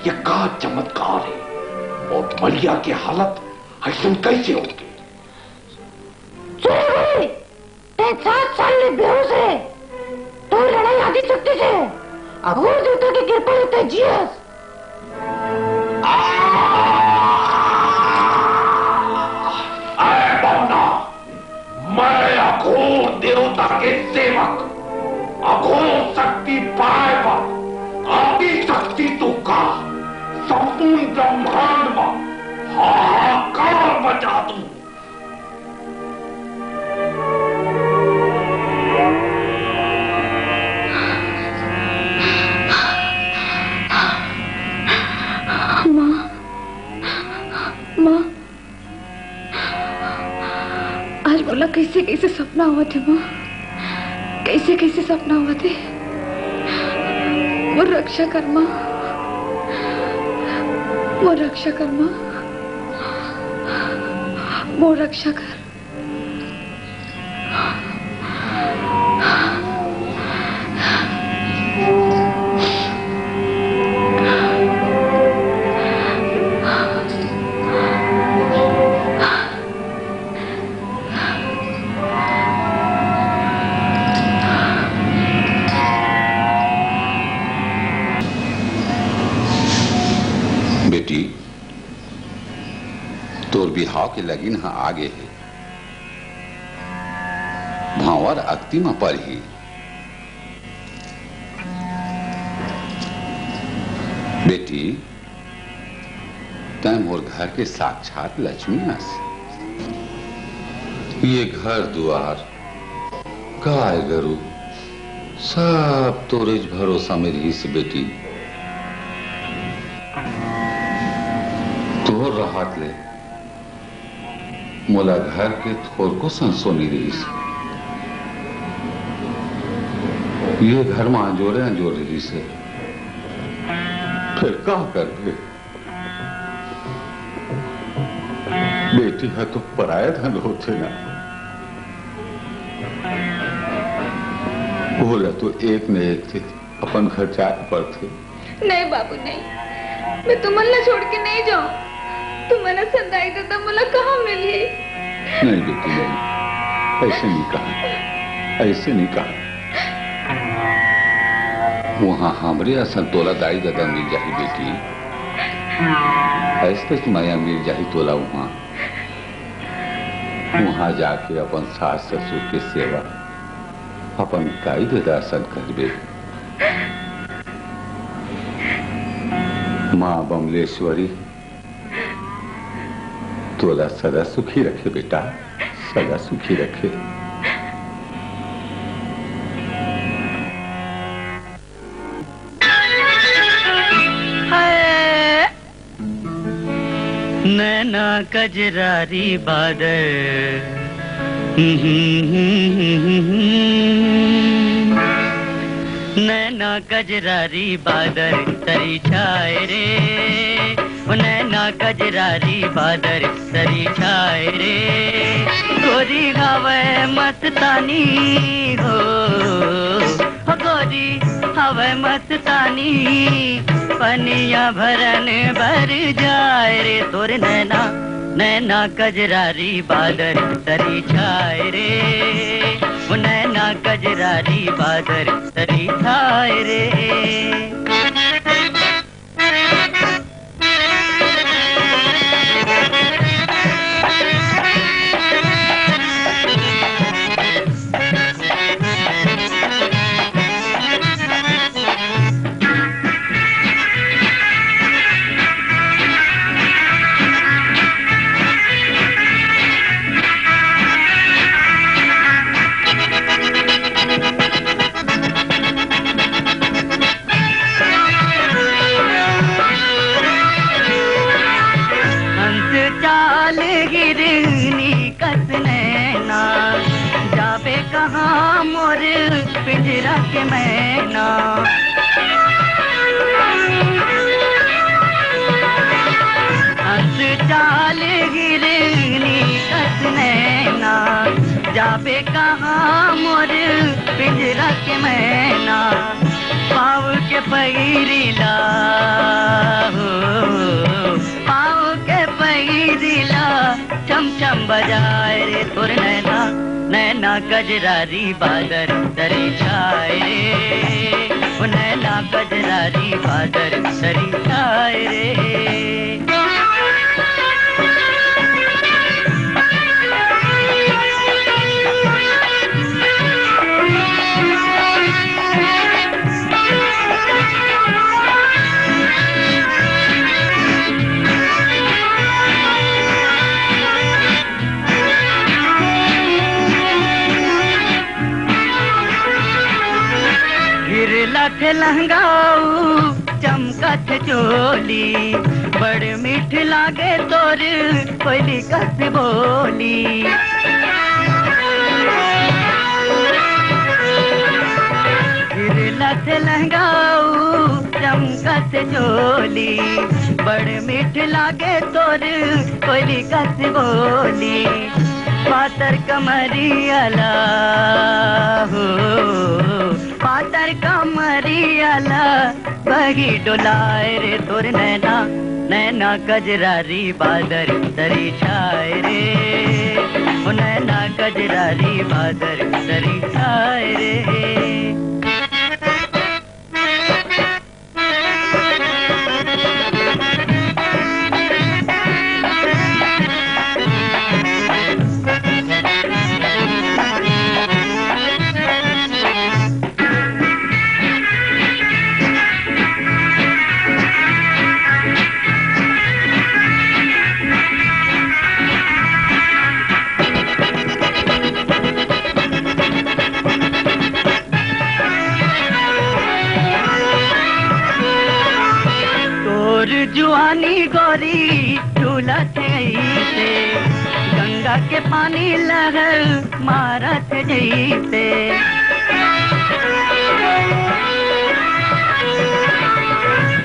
ये का चमत्कार हे? मौतमलिया के हालत अइसन कइसे होगे? चुप रे! तैं सात साल ले बेहोश हे। तोर लड़ाई आदि शक्ति से हे। अघोर देवता के कृपा ले तैं जियस। अरे बौना, मैं अघोर देवता के सेवक, अघोर शक्ति पाए बर आदि शक्ति तो का संपूर्ण ब्रह्मांड में हाहाकार मचा दूं। माँ, माँ, आज मोला कइसे कइसे सपना आवत हे माँ, कइसे कइसे सपना आवत हे। मोर रक्षा कर माँ, मोर रक्षा कर माँ, मोर रक्षा कर। बेटी, तोर बिहाव के लगिन ह आगे हे। भांवर अक्ती म परही। बेटी, तैं मोर घर के साक्षात लक्ष्मी अस। ये घर दुआर, गाय गरू, सब तोरेच भरोसा में रहिस बेटी। तोर रहत ले मोला घर के थोरको संसो नइ रिहिस। ये घर म अंजोरे अंजोर रिहिस हे। फेर का करबे? बेटी ह तो पराया धन होथे ना। ओला तो एक न एक दिन अपन घर जाए पड़थे। नहीं बाबू, नहीं, मैं तुमन ला छोड़ के नहीं जाऊं। तुमन असन दाई ददा मोला कहाँ मिलही? नहीं बेटी, नहीं, अइसे नहीं कहा, अइसे नहीं कहा। उहाँ हमरे असन तोला दाई ददा मिल जाही बेटी, अइसने मया मिल जाही तोला उहाँ। उहाँ जाके अपन सास ससुर के सेवा अपन दाई ददा असन करबे। माँ बमलेश्वरी तोला सदा सुखी रखे बेटा, सदा सुखी रखे। हाय। नैना कजरारी बादर, नैना कजरारी बादर तरी छाए रे, ओ नैना कजरारी बादर तरी छाए रे। गोरी हवै मस्तानी हो, हो गोरी हवै मस्तानी, पनिया भरन बर जाए रे। तोर नैना, नैना कजरारी बादर तरी छाए रे, ओ नैना कजरारी बादर तरी छाए रे। हंस चाल हिरनी कस नैना, जाबे कहाँ मोर पिंजरा के मैना। हंस चाल हिरनी कस नैना, जाबे कहाँ मोर पिंजरा के मैना। पाँव के पैरी ला कजरारी बादर तरी छाए रे, ओ नैना कजरारी बादर तरी छाए रे। गिरलत लहंगाऊ चमकत चोली, बड़ मीठ लागे तोर कोयली कस बोली। गिरलत लहंगाऊ चमकत चोली, बड़ मीठ लागे तोर कोयली कस बोली। पातर कमरिया ला हो, पातर कमरिया ला बगी डोलाए रे तोर नैना, नैना कजरारी बादर तरी छाए रे, ओ नैना कजरारी बादर तरी छाए रे। तोर जुआनी गोरी झूलत अइसे, गंगा के पानी लहर मारत जइसे।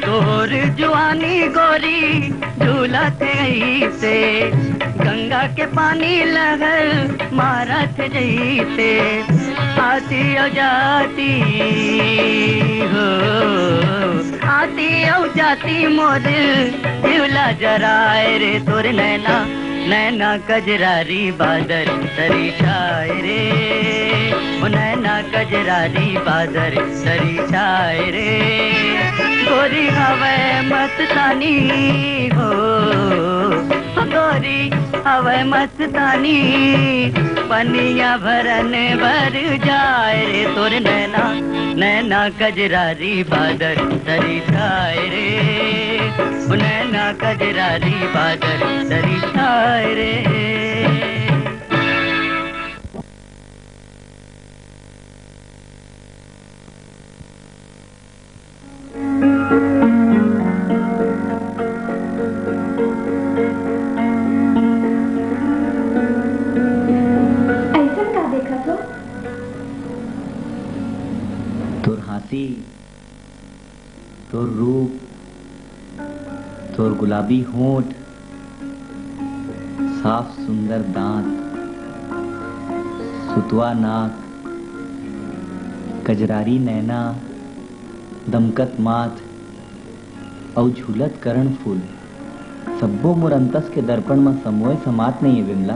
तोर जुआनी गोरी झूलत अइसे, गंगा के पानी लहर मारत जइसे। आती अउ जाती हो, आती अउ जाती मोर दिवला जराए रे तोर नैना, नैना कजरारी बादर तरी छाए रे, ओ नैना कजरारी बादर तरी छाए रे। गोरी हवै मस्तानी हो, गोरी हवै मस्तानी, पनिया भरन बर जाए रे तोर नैना, नैना कजरारी बादर तरी छाए रे, ओ नैना कजरारी बादर तरी छाए रे। अइसन का देखत हो? तोर हाँसी, तोर रूप, तोर गुलाबी होंठ, साफ सुंदर दांत, सुतवा नाक, कजरारी नैना, दमकत माथ अउ झूलत करण फूल, सब्बो मोर अंतस के दर्पण म समोय समात नइये विमला।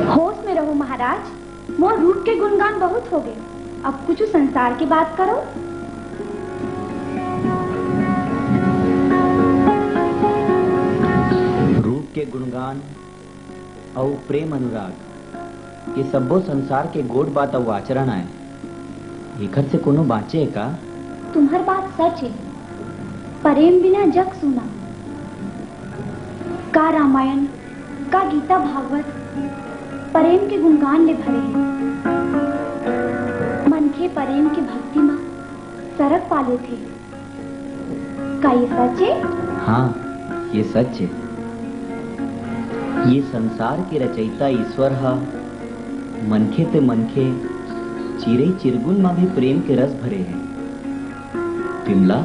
होश में रहो महाराज, मोर रूप के गुणगान बहुत होगे, अब कुछ संसार के बात करो। रूप के गुणगान अउ प्रेम अनुराग, ये सब्बो संसार के गोठ बात अउ आचरण आय। एखर से कोनो बाँचे हे का? तुम्हर बात सच हे, परेम बिना जग सूना। का रामायण, का गीता भागवत परेम के गुणगान ले भरे हे। मनखे परेम के भक्ति म सरग पा लेथे। का ये सच हे? हाँ, ये सच हे। ये संसार के रचयिता ईश्वर ह मनखे ते मनखे, चिरई चिरगुन म भी प्रेम के रस भरे हे। विमला,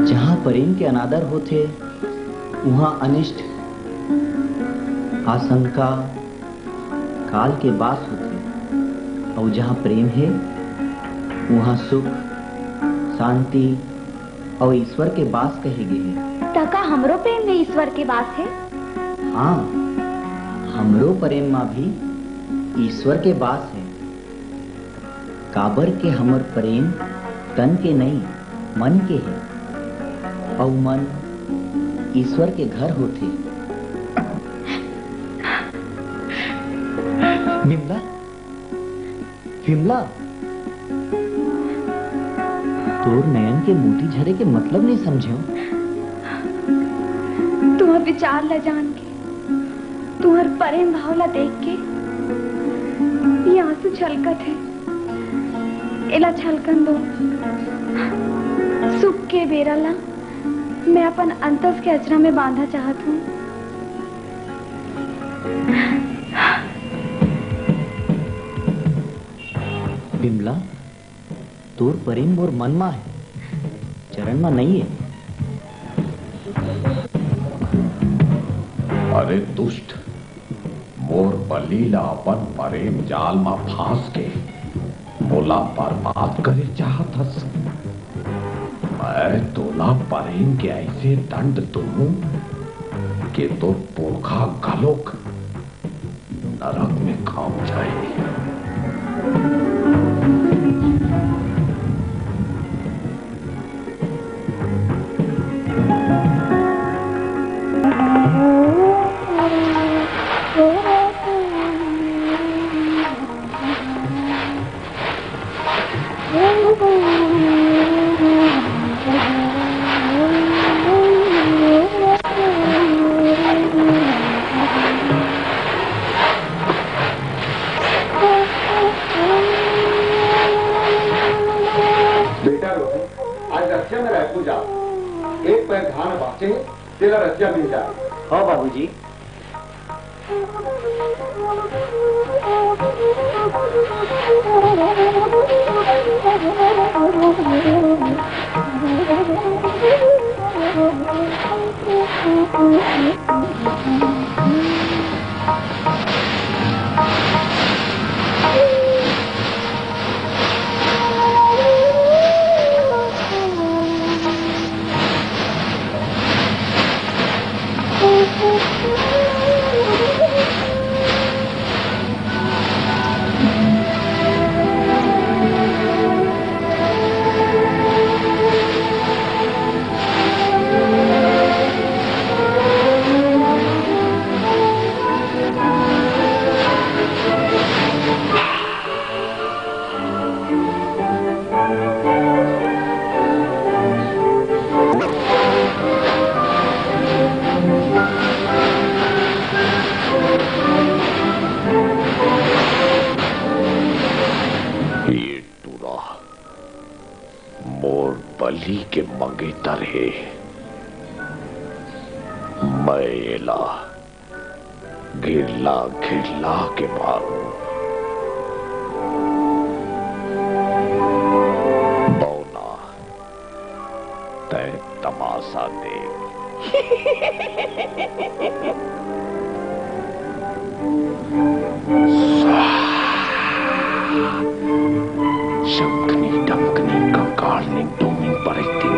जहाँ प्रेम के अनादर होथे, उहाँ अनिष्ट, आशंका, काल के बास होथे, अउ जहाँ प्रेम हे, उहाँ सुख, शांति अउ ईश्वर के बास कहे गे हे। त का हमरो प्रेम में ईश्वर के वास हे? हाँ, हमरो प्रेम मा भी ईश्वर के वास हे। काबर के हमर प्रेम तन के नइ, मन के हे, अउ मन ईश्वर के घर होथे। बिमला, विमला, तोर नयन के मोती झरे के मतलब नइ समझेंव। तुंहर विचार ला जान के, तुंहर प्रेम भाव ला देख के, ये आंसू छलकत हे। एला छलकन दो। सुख के बेरा ला मैं अपन अंतस के अचरा में बांधा चाहत हूँ। बिमला, तोर प्रेम मोर मन मा हे, चरण मा नइ हे। अरे दुष्ट, मोर बलि ला अपन प्रेम जाल मा फांस के मोला बर्बाद करे चाहत हस। मैं तोला प्रेम के ऐसे दंड दूं कि तोर पुरखा घलोक नरक में खाम जाए। बेटा रोहन, आज रथिया में रायपुर जा, एक पैर धान बाचे हे, तेला रथिया मिल जाए। हाँ बाबूजी। ये टूरा मोर बलि के मंगेतर हे। मैं एला घिरला घिरला के मारूं। बौना, तैं तमाशा देख। शंखनी डंखनी कंकालनी डोमिन परेतिन।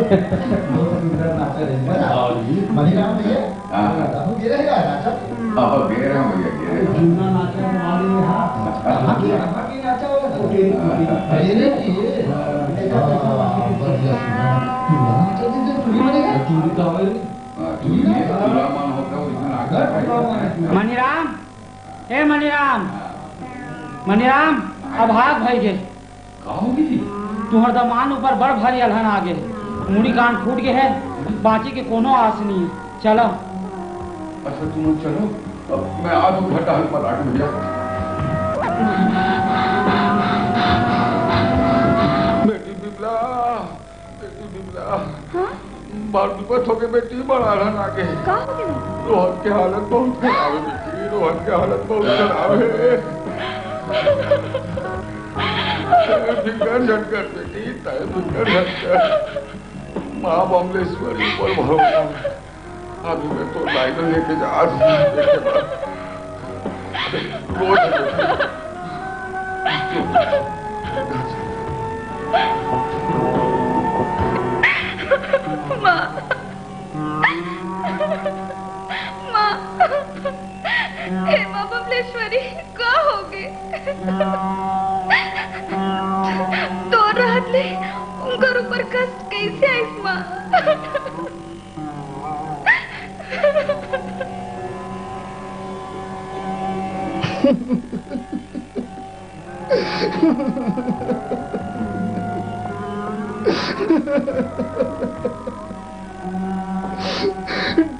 बहुत सुंदर नाचा रे। हाँ जी। मणिराम भैया, हाँ। अब गे रहे यार नाचा। हाँ, गे रहे हैं भैया, गे रहे हैं। जूना नाचा हमारे यहाँ। हाँ, हाँ, हाँ, नाचा वाला तो गे रहे हैं। अरे रे, ये, हाँ, बढ़िया सुना। तू नाचा दे दे, चूड़ी बनेगा? चूड़ी तो है। हाँ, चूड़ी है, चूड़ा मन होता है, उसमें नाचा है। मणिराम, ए मणिराम, मणिराम, अभाग भई गे। का हो गे? तुंहर दमांद ऊपर बड़ भारी अलहन आ गे हे। मुड़ी कान फूट गे हे, बांचे के कोनो आस नइ हे। चला। अच्छा, तुम चलो, मैं आ जाऊं घर टहल पलाट भैया। बेटी बिमला, बेटी बिमला। हाँ? बाल विपत हो गे बेटी, बड़ा अलहन आ गे। का हो गे? रोहन के हालत बहुत खराब हे बेटी, रोहन के हालत बहुत खराब हे। तैं फिकर झन कर बेटी, तैं फिकर झन कर। माँ बमलेश्वरी ऊपर भरोसा हे। अभी मैं तो लाइन लेके जा रही हूँ, देखे बात। रोज माँ, माँ, हे माँ बमलेश्वरी, का हो गे? तोर रहत ले उंकर ऊपर कष्ट कइसे आइस माँ?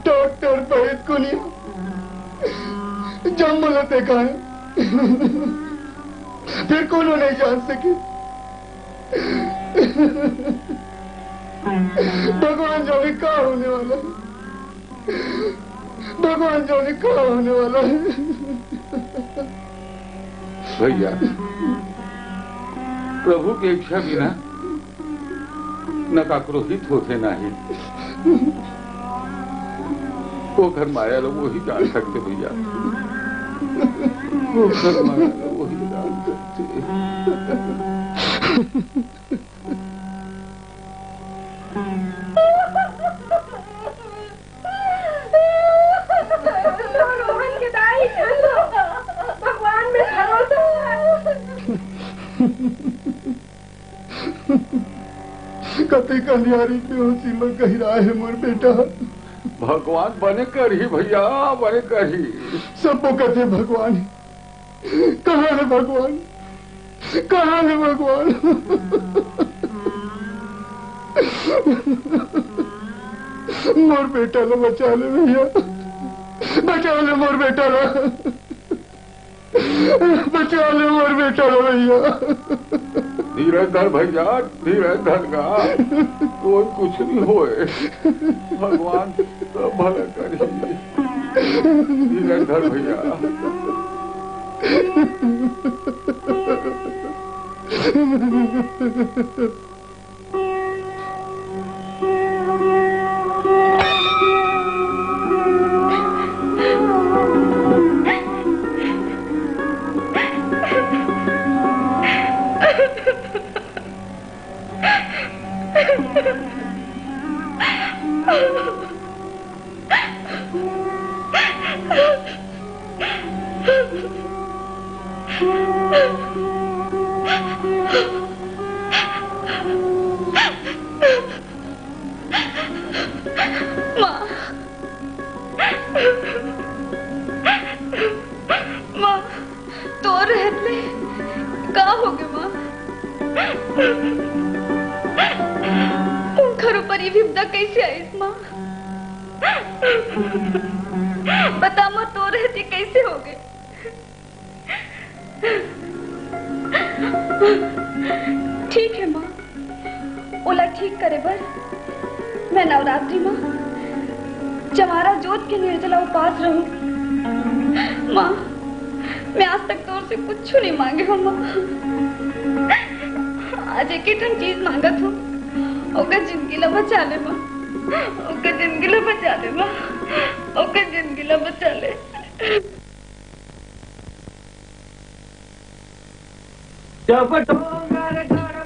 डॉक्टर पइत कुनिया जम्मो ल देखाए, फेर कोनो नइ जान सके। भगवान जाने का होने वाला हे, भगवान जाने का होने वाला हे। भैया, प्रभु के इच्छा बिना न काकरो हित होथे, न हित। ओकर माया ल ओही जान सकथे भैया, ओकर माया ल ओही जान सकथे। रोहन के दाई, भगवान में भरोसा हे। कतेक अंधियारी बेहोशी म गहिराए हे मोर बेटा। भगवान बने करही भैया, बने करही। सबो कथे भगवान, कहाँ हे भगवान, कहाँ हे भगवान? मोर बेटा ल बचा ले भैया, बचा ले मोर बेटा ल। बचा ले मोर बेटा ल भैया। धीरज धर भैया, धीरज धर गा। कोई कुछ नइ होय। भगवान सब भला करही। धीरज धर भैया। माँ, माँ, तोर रहत ले का होगे माँ? उंखर ऊपर ये विपदा कइसे आइस माँ? बता माँ, तोर रहत ये कइसे होगे? ठीक हे माँ, ओला ठीक करे बर मैं नवरात्रि माँ चमारा जोत के निर्जला उपास रहूं। माँ, मैं आज तक तोर से कुछ नहीं मांगे हूँ माँ। आज एक ही ठन चीज मांगत हूँ, ओकर जिंदगी ला बचा ले माँ, ओकर जिंदगी ला बचा ले माँ, ओकर जिंदगी ला बचा ले। जब डोंगर गढ़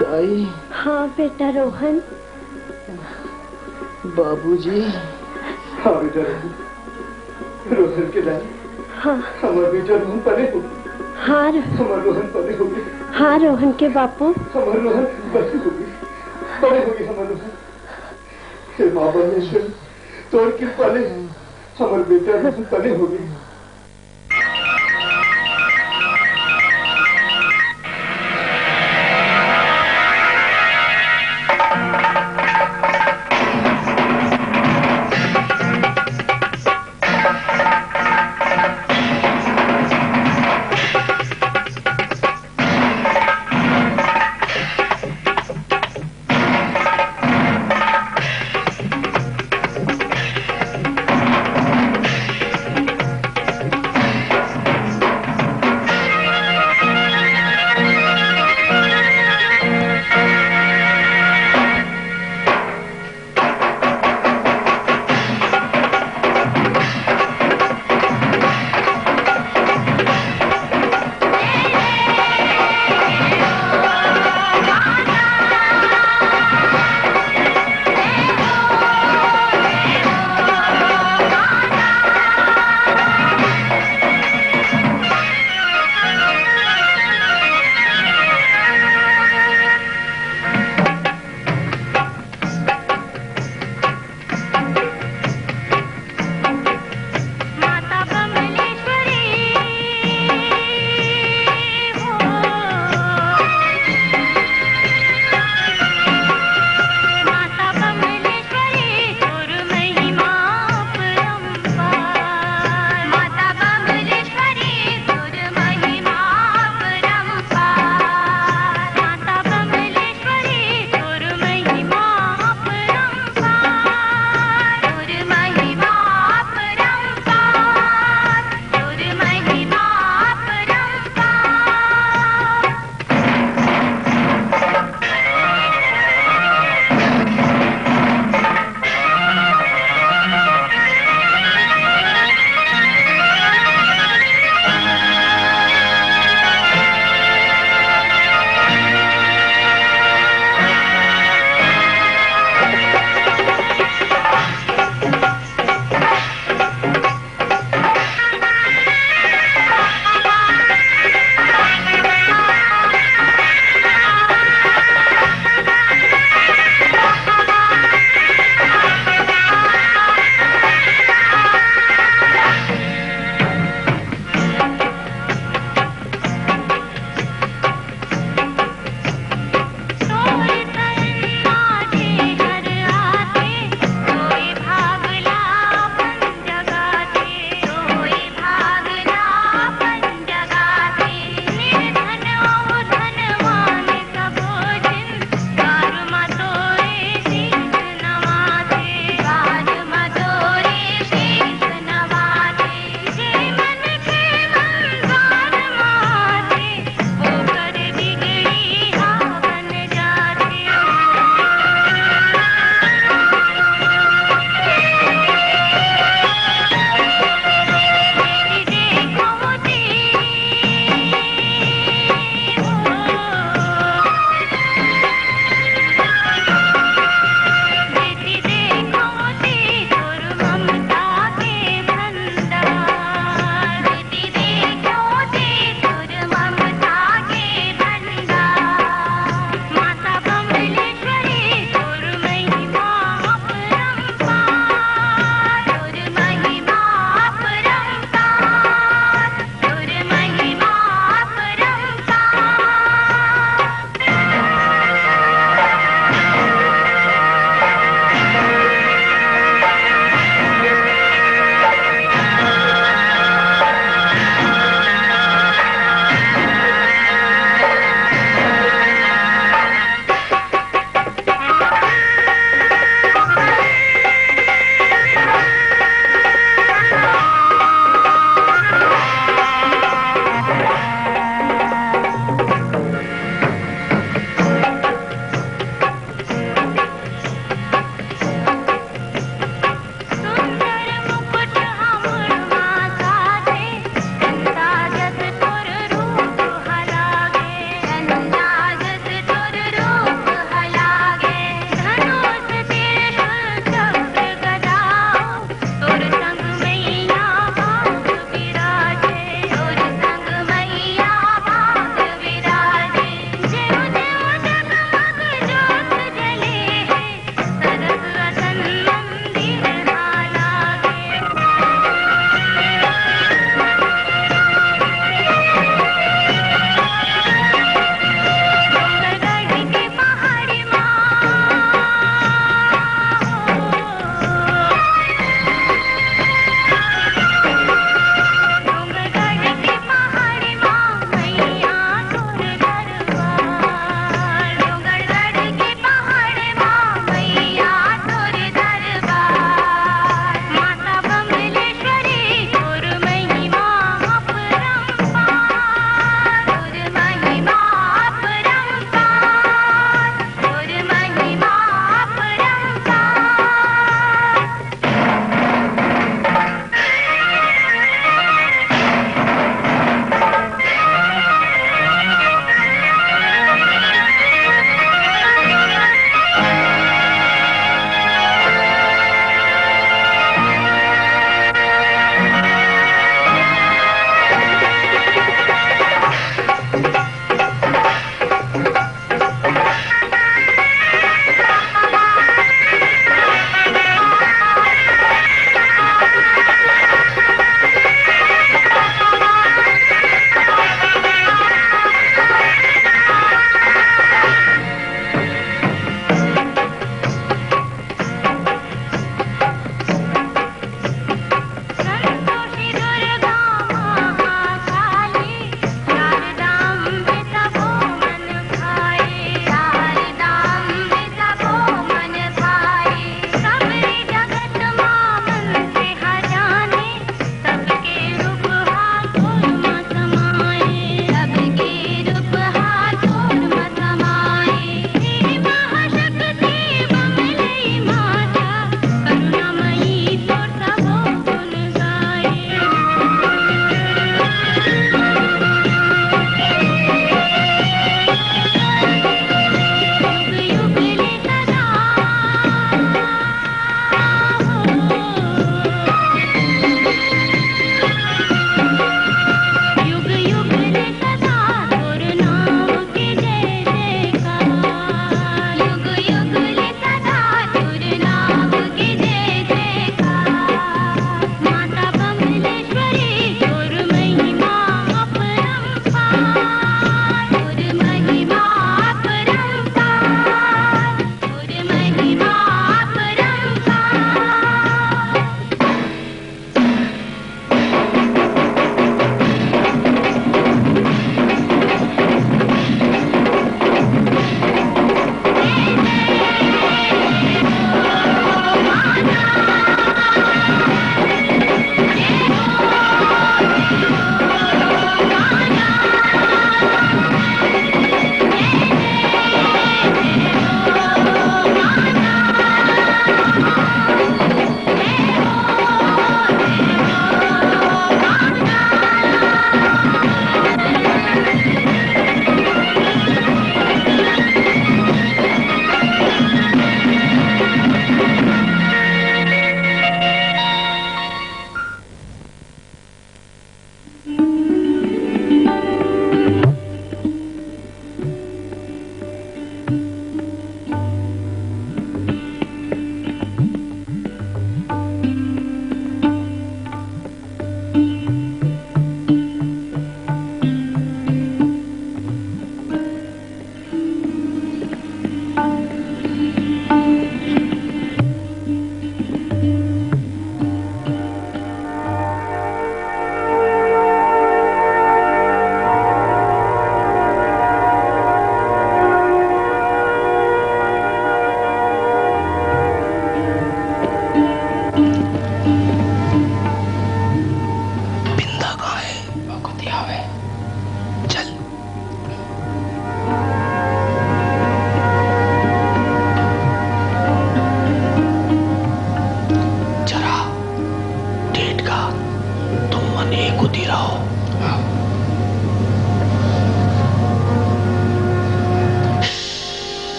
दाई। हाँ बेटा रोहन। बाबूजी। हाँ बेटा रोहन। रोहन के दाई। हाँ। हमर बेटा रोहन पले हो। हाँ रो- हमर रोहन पले हो गए। हाँ रोहन के बापू। हमर रोहन पले हो गए। पले हो गए हमर रोहन। हे माँ परमेश्वर, तोर कृपा ले हमर बेटा रोहन पले हो गए।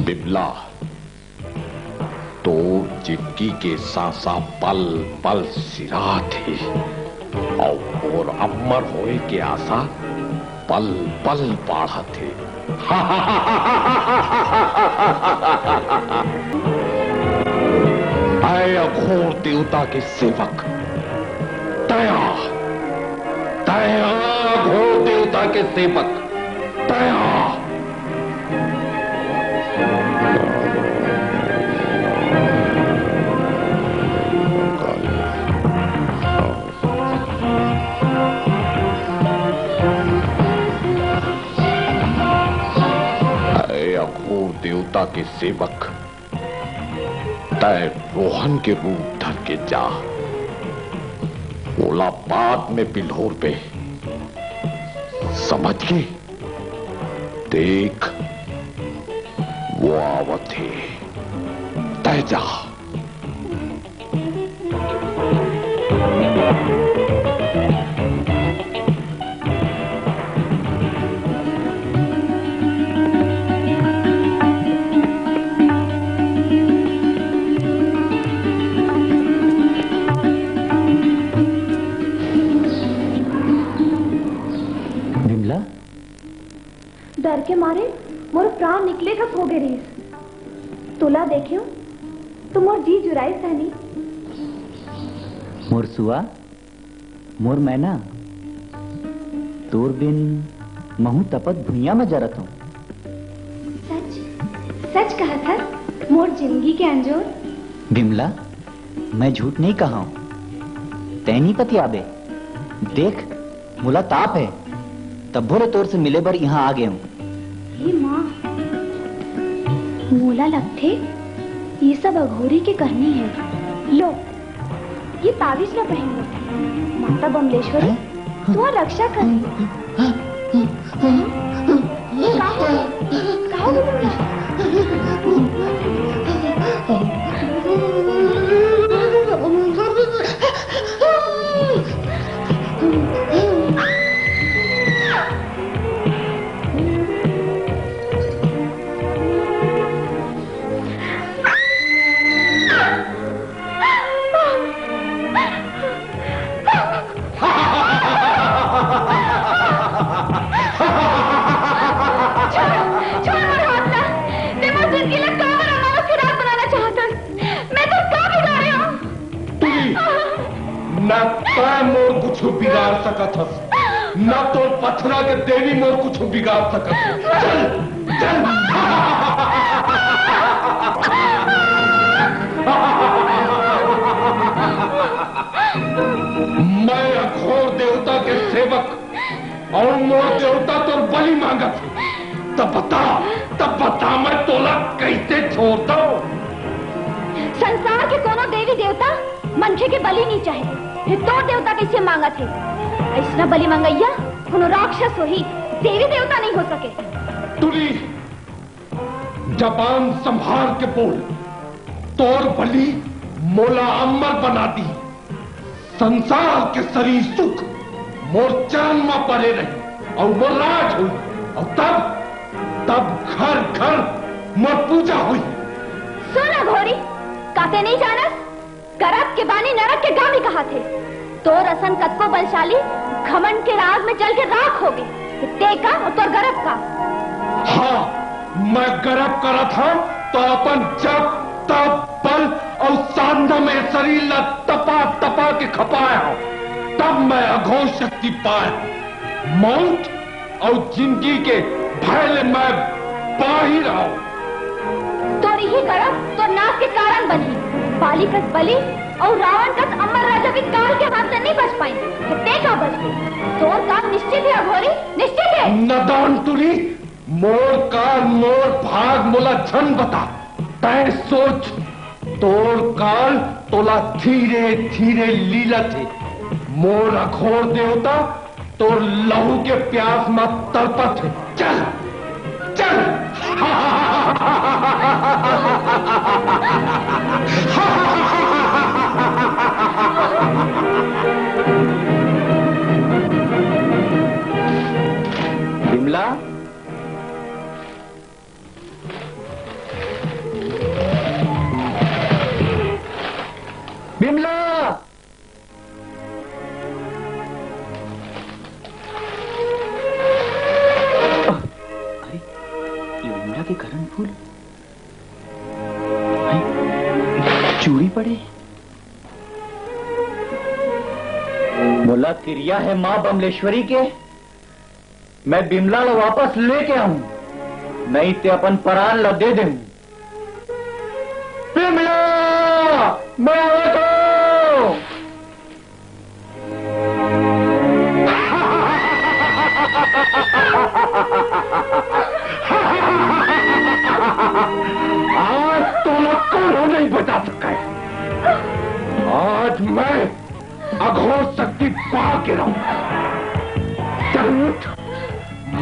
बिमला, तोर जिंदगी के सांसा पल पल सिरात हे, अउ मोर अमर होए के आसा पल पल बाढ़त हे। ऐ अघोर देवता के सेवक, तैं आ, तैं आ, अघोर देवता के सेवक, तैं आ। ऐ अघोर देवता के सेवक, तैं रोहन के रूप धर के जा, ओला बाद में पिल्होर पे, समझ गे? देख, वो आवत हे, तैं जा। विमला? डर के मारे मोर प्राण निकले कस हो गे रहिस। तोला देखेंव तो मोर जी जुराइस सहनी। मोर सुआ, मोर मैना, तोर बिन महूं तपत भुइयां म जरत हंव। सच, सच कहत हस, मोर जिंदगी के अंजोर। बिमला, मैं झूठ नइ कहंव, तैं नइ पतियाबे। देख, मोला ताप हे, तभो ले तोर से मिले बर इहां आ गे हंव। हे माँ, मोला लगथे, ये सब अघोरी के करनी हे। लो, ये ताबीज ला पहिन लो। माता बमलेश्वरी तुम्हार रक्षा करही। का हो? का हो गे तुमला? छोड़, छोड़ मोर हाथ ला। ते मोर जिंदगी ला काबर अमावस के रात बनाना चाहत हस? मैं तोर का बिगाड़े हंव? तुरी, न तैं मोर कुछु बिगाड़ सकत हस, न तोर पथरा के देवी मोर कुछु बिगाड़ सकत हे। चल, चल। मैं अघोर देवता के सेवक अउ मोर देवता तोर बलि मांगत हे। तब बता, तब बता, मैं तोला कइसे छोड़ दंव? संसार के कोनो देवी देवता मनखे के बलि नइ चाहे, फेर तोर देवता कइसे मांगत हे? अइसना बलि मंगइया कोनो राक्षस होही, देवी देवता नइ हो सके। तुरी, जबान संभार के बोल, तोर बलि मोला अमर बना दिही। संसार के सरीर सुख मोर चरण म परे रही अउ मोर राज होई, अउ तब, तब घर घर मोर पूजा होई। सुन अघोरी, का ते नइ जानस? गरब के बानी नरक के गामी कहाथे। तोर असन कतको बलशाली घमंड के आग में जल के राख होगे। ते का अउ तोर गरब का? हाँ, मैं गरब करत हंव त अपन जप, तप, बल अउ साधना में सरीर ला तपा, तपा के खपाय हंव। तब मैं अघोर शक्ति पाय हंव। मउत अउ जिनगी के भय ले मैं बाहिर हंव। तोर इही गरब तोर नास के कारन बनही। बाली कस बलि अउ रावण कस अमर राजा भी काल के हाथ ले नइ बच पाइन, फेर ते का बचबे? तोर काल निश्चित हे अघोरी, निश्चित हे। नदान टुरी, मोर काल, मोर भाग मोला झन बता। तैं सोच, तोर काल तोला धीरे धीरे लीलत हे। मोर अघोर देवता तोर लहू के प्यास म तड़पत हे। चल, चल। विमला, चूड़ी पड़े। मोला किरिया हे माँ बमलेश्वरी के, मैं बिमला ला वापस लेके आहूँ, नहीं ते अपन परान ला दे देहूँ। बिमला, मैं आवत हूँ। आज तोला कोनो नहीं बचा सके। आज मैं अघोर शक्ति पा के रहूं। चल उठ,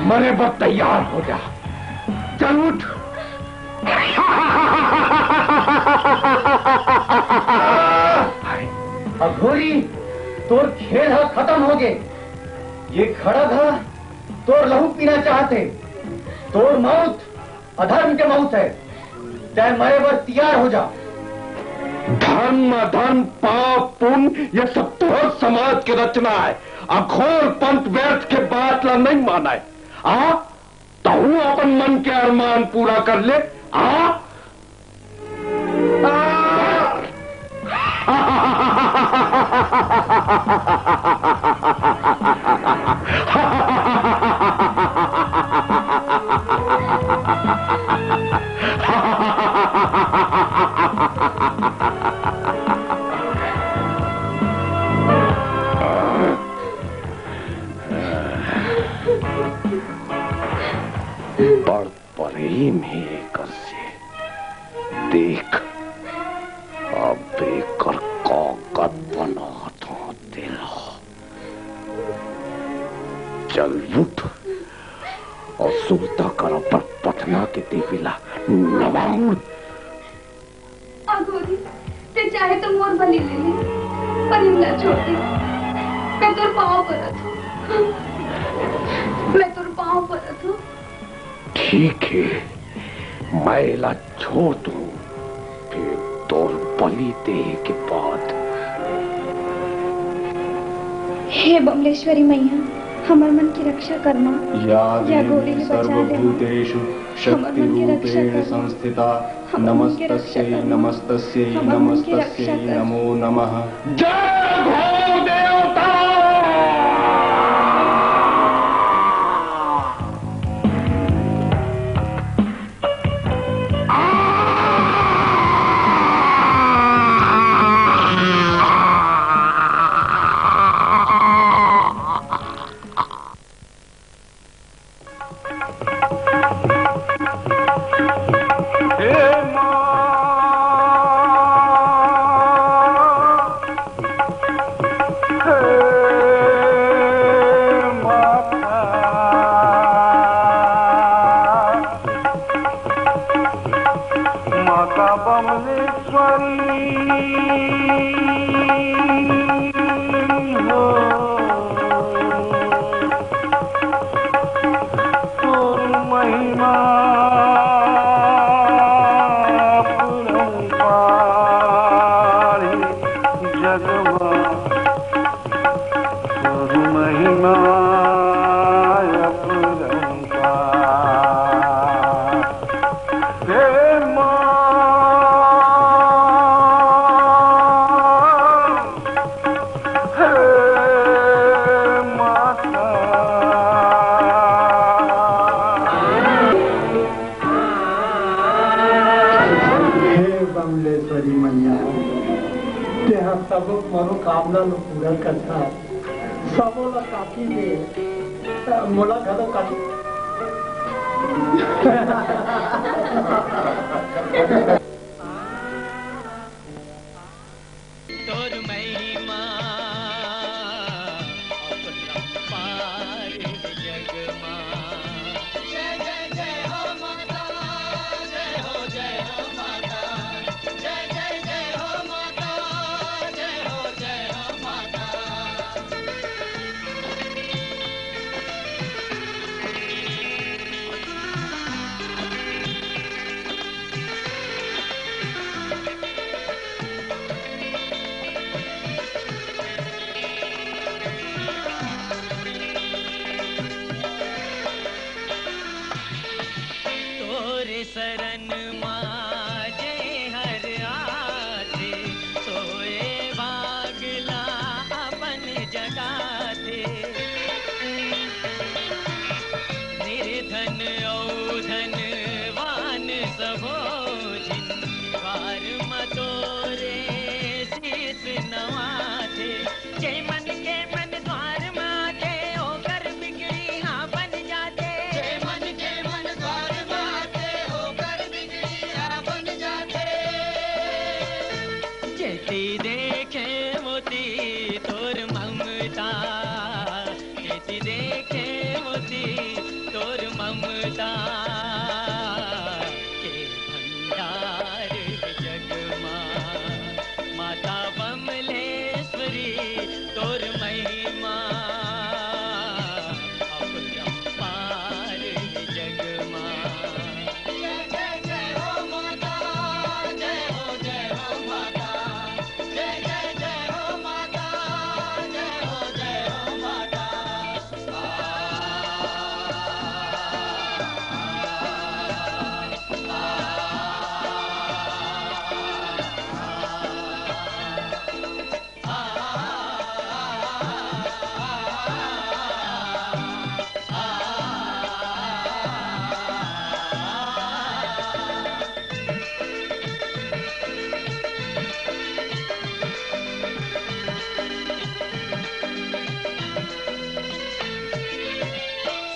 मरे बर तैयार हो जा। चल उठ। अघोरी, तोर खेल ह खत्म हो गे। ये खड़ग ह तोर लहू पीना चाहत हे। तोर मौत अधर्म के मौत हे। तैं मरे बर तियार हो जा। धर्म, अधर्म, पाप, पुण्य, ये सब तोर समाज के रचना हे। अघोर पंथ व्यर्थ के बात ला नहीं मानय। आ, तहूँ अपन मन के अरमान पूरा कर ले। आ, आ, बड़ प्रेम हे एकर से। देख, अब एकर कागद बनात हौं तेला। चल उठ अउ सुरता कर अपन पटना के देवी ला नवा मुड़। अघोरी, तैं चाहे तो मोर बलि ले ले, पर इमला छोड़ दे। मैं तोर पाँव परत हूँ। मैं तोर पाँव परत हूँ। ठीक हे, मैं एला छोड़ दूँ, फेर तोर बलि देहे के बाद। हे बमलेश्वरी मैया, हमर मन के रक्षा कर माँ। या या देवी अघोरी ले बचा ले माँ। सर्वभूतेषु हमर मन के रक्षा शक्तिरूपेण कर माँ। संस्थिता। हमर मन के रक्षा नमस्तस्यै, कर माँ। नमस्तस्यै, हमर मन के रक्षा नमस्तस्यै, कर। नमो नमः। जय अघोर देवता। माता बमलेश्वरी हो, तोर महिमा अपरंपार हे जग मा। तोर महिमा अपरंपार। हे माँ, हे माता। हे बमलेश्वरी मैया, तेहा सबो मनोकामना ल पूरा करथा। सबो ला काकी दे, मोला घलो काकी। तोर महिमा अपरंपार जग मा। जय जय जय हो माता, जय हो जय हो माता, जय जय जय हो माता, जय हो जय हो माता। धन अउ धनवान सबो झिन द्वार म तोरे शीश नवाथे। जे मन के मन द्वार म आथे, ओकर बिगड़ी हा बन जाथे। जे मन के मन द्वार म आथे, ओकर बिगड़ी हा बन जाथे। जेती देखे मोती तोर ममता, जेती देखे मोती तोर ममता के भंडार हे जग मा। माता बमलेश्वरी तोर महिमा अपरंपार हे जग मा। जय जय जय हो माता, जय हो जय हो माता, जय जय जय हो माता, जय हो जय हो माता।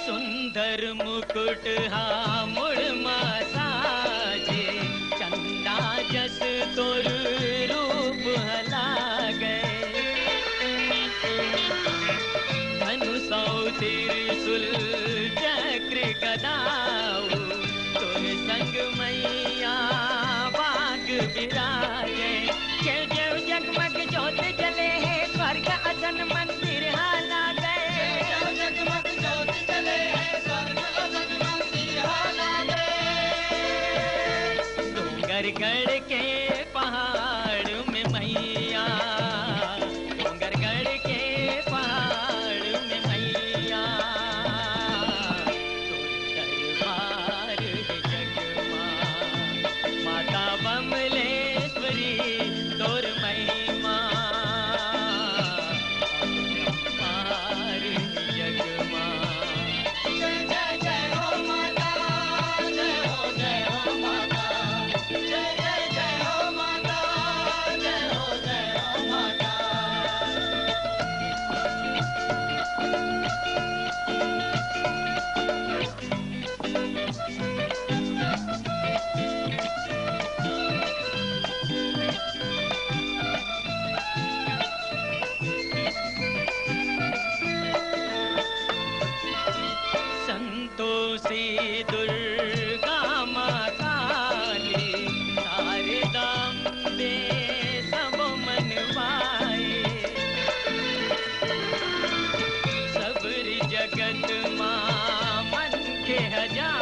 सुंदर मुकुट हा मुड़ मा साजे, चंदा जस तोर रूप ह लागे। धनुष अउ त्रिशूल चक्र गदा अउ तोर संग मैया बाग बिराजे। जेव जेव जगमग जोत जले हे, स्वर्ग असन मंदिर हा लागे। जेव जेव जगमग जोत जले हे, स्वर्ग असन मंदिर हा लागे। डोंगरगढ़ के पहाड़ में मैया, डोंगरगढ़ के पहाड़ में मैया, तोर दरबार हे जग मा। माता बमलेश्वरी तोर महिमा अपरंपार हे जग मा। जय जय जय हो माता, जय हो जय हो माता, जय जय जय हो माता, जय हो जय हो माता। संतोषी दुर्गा माँ काली, शारदा अम्बे सब मन भाए। सबरी जगत माँ मन के हजार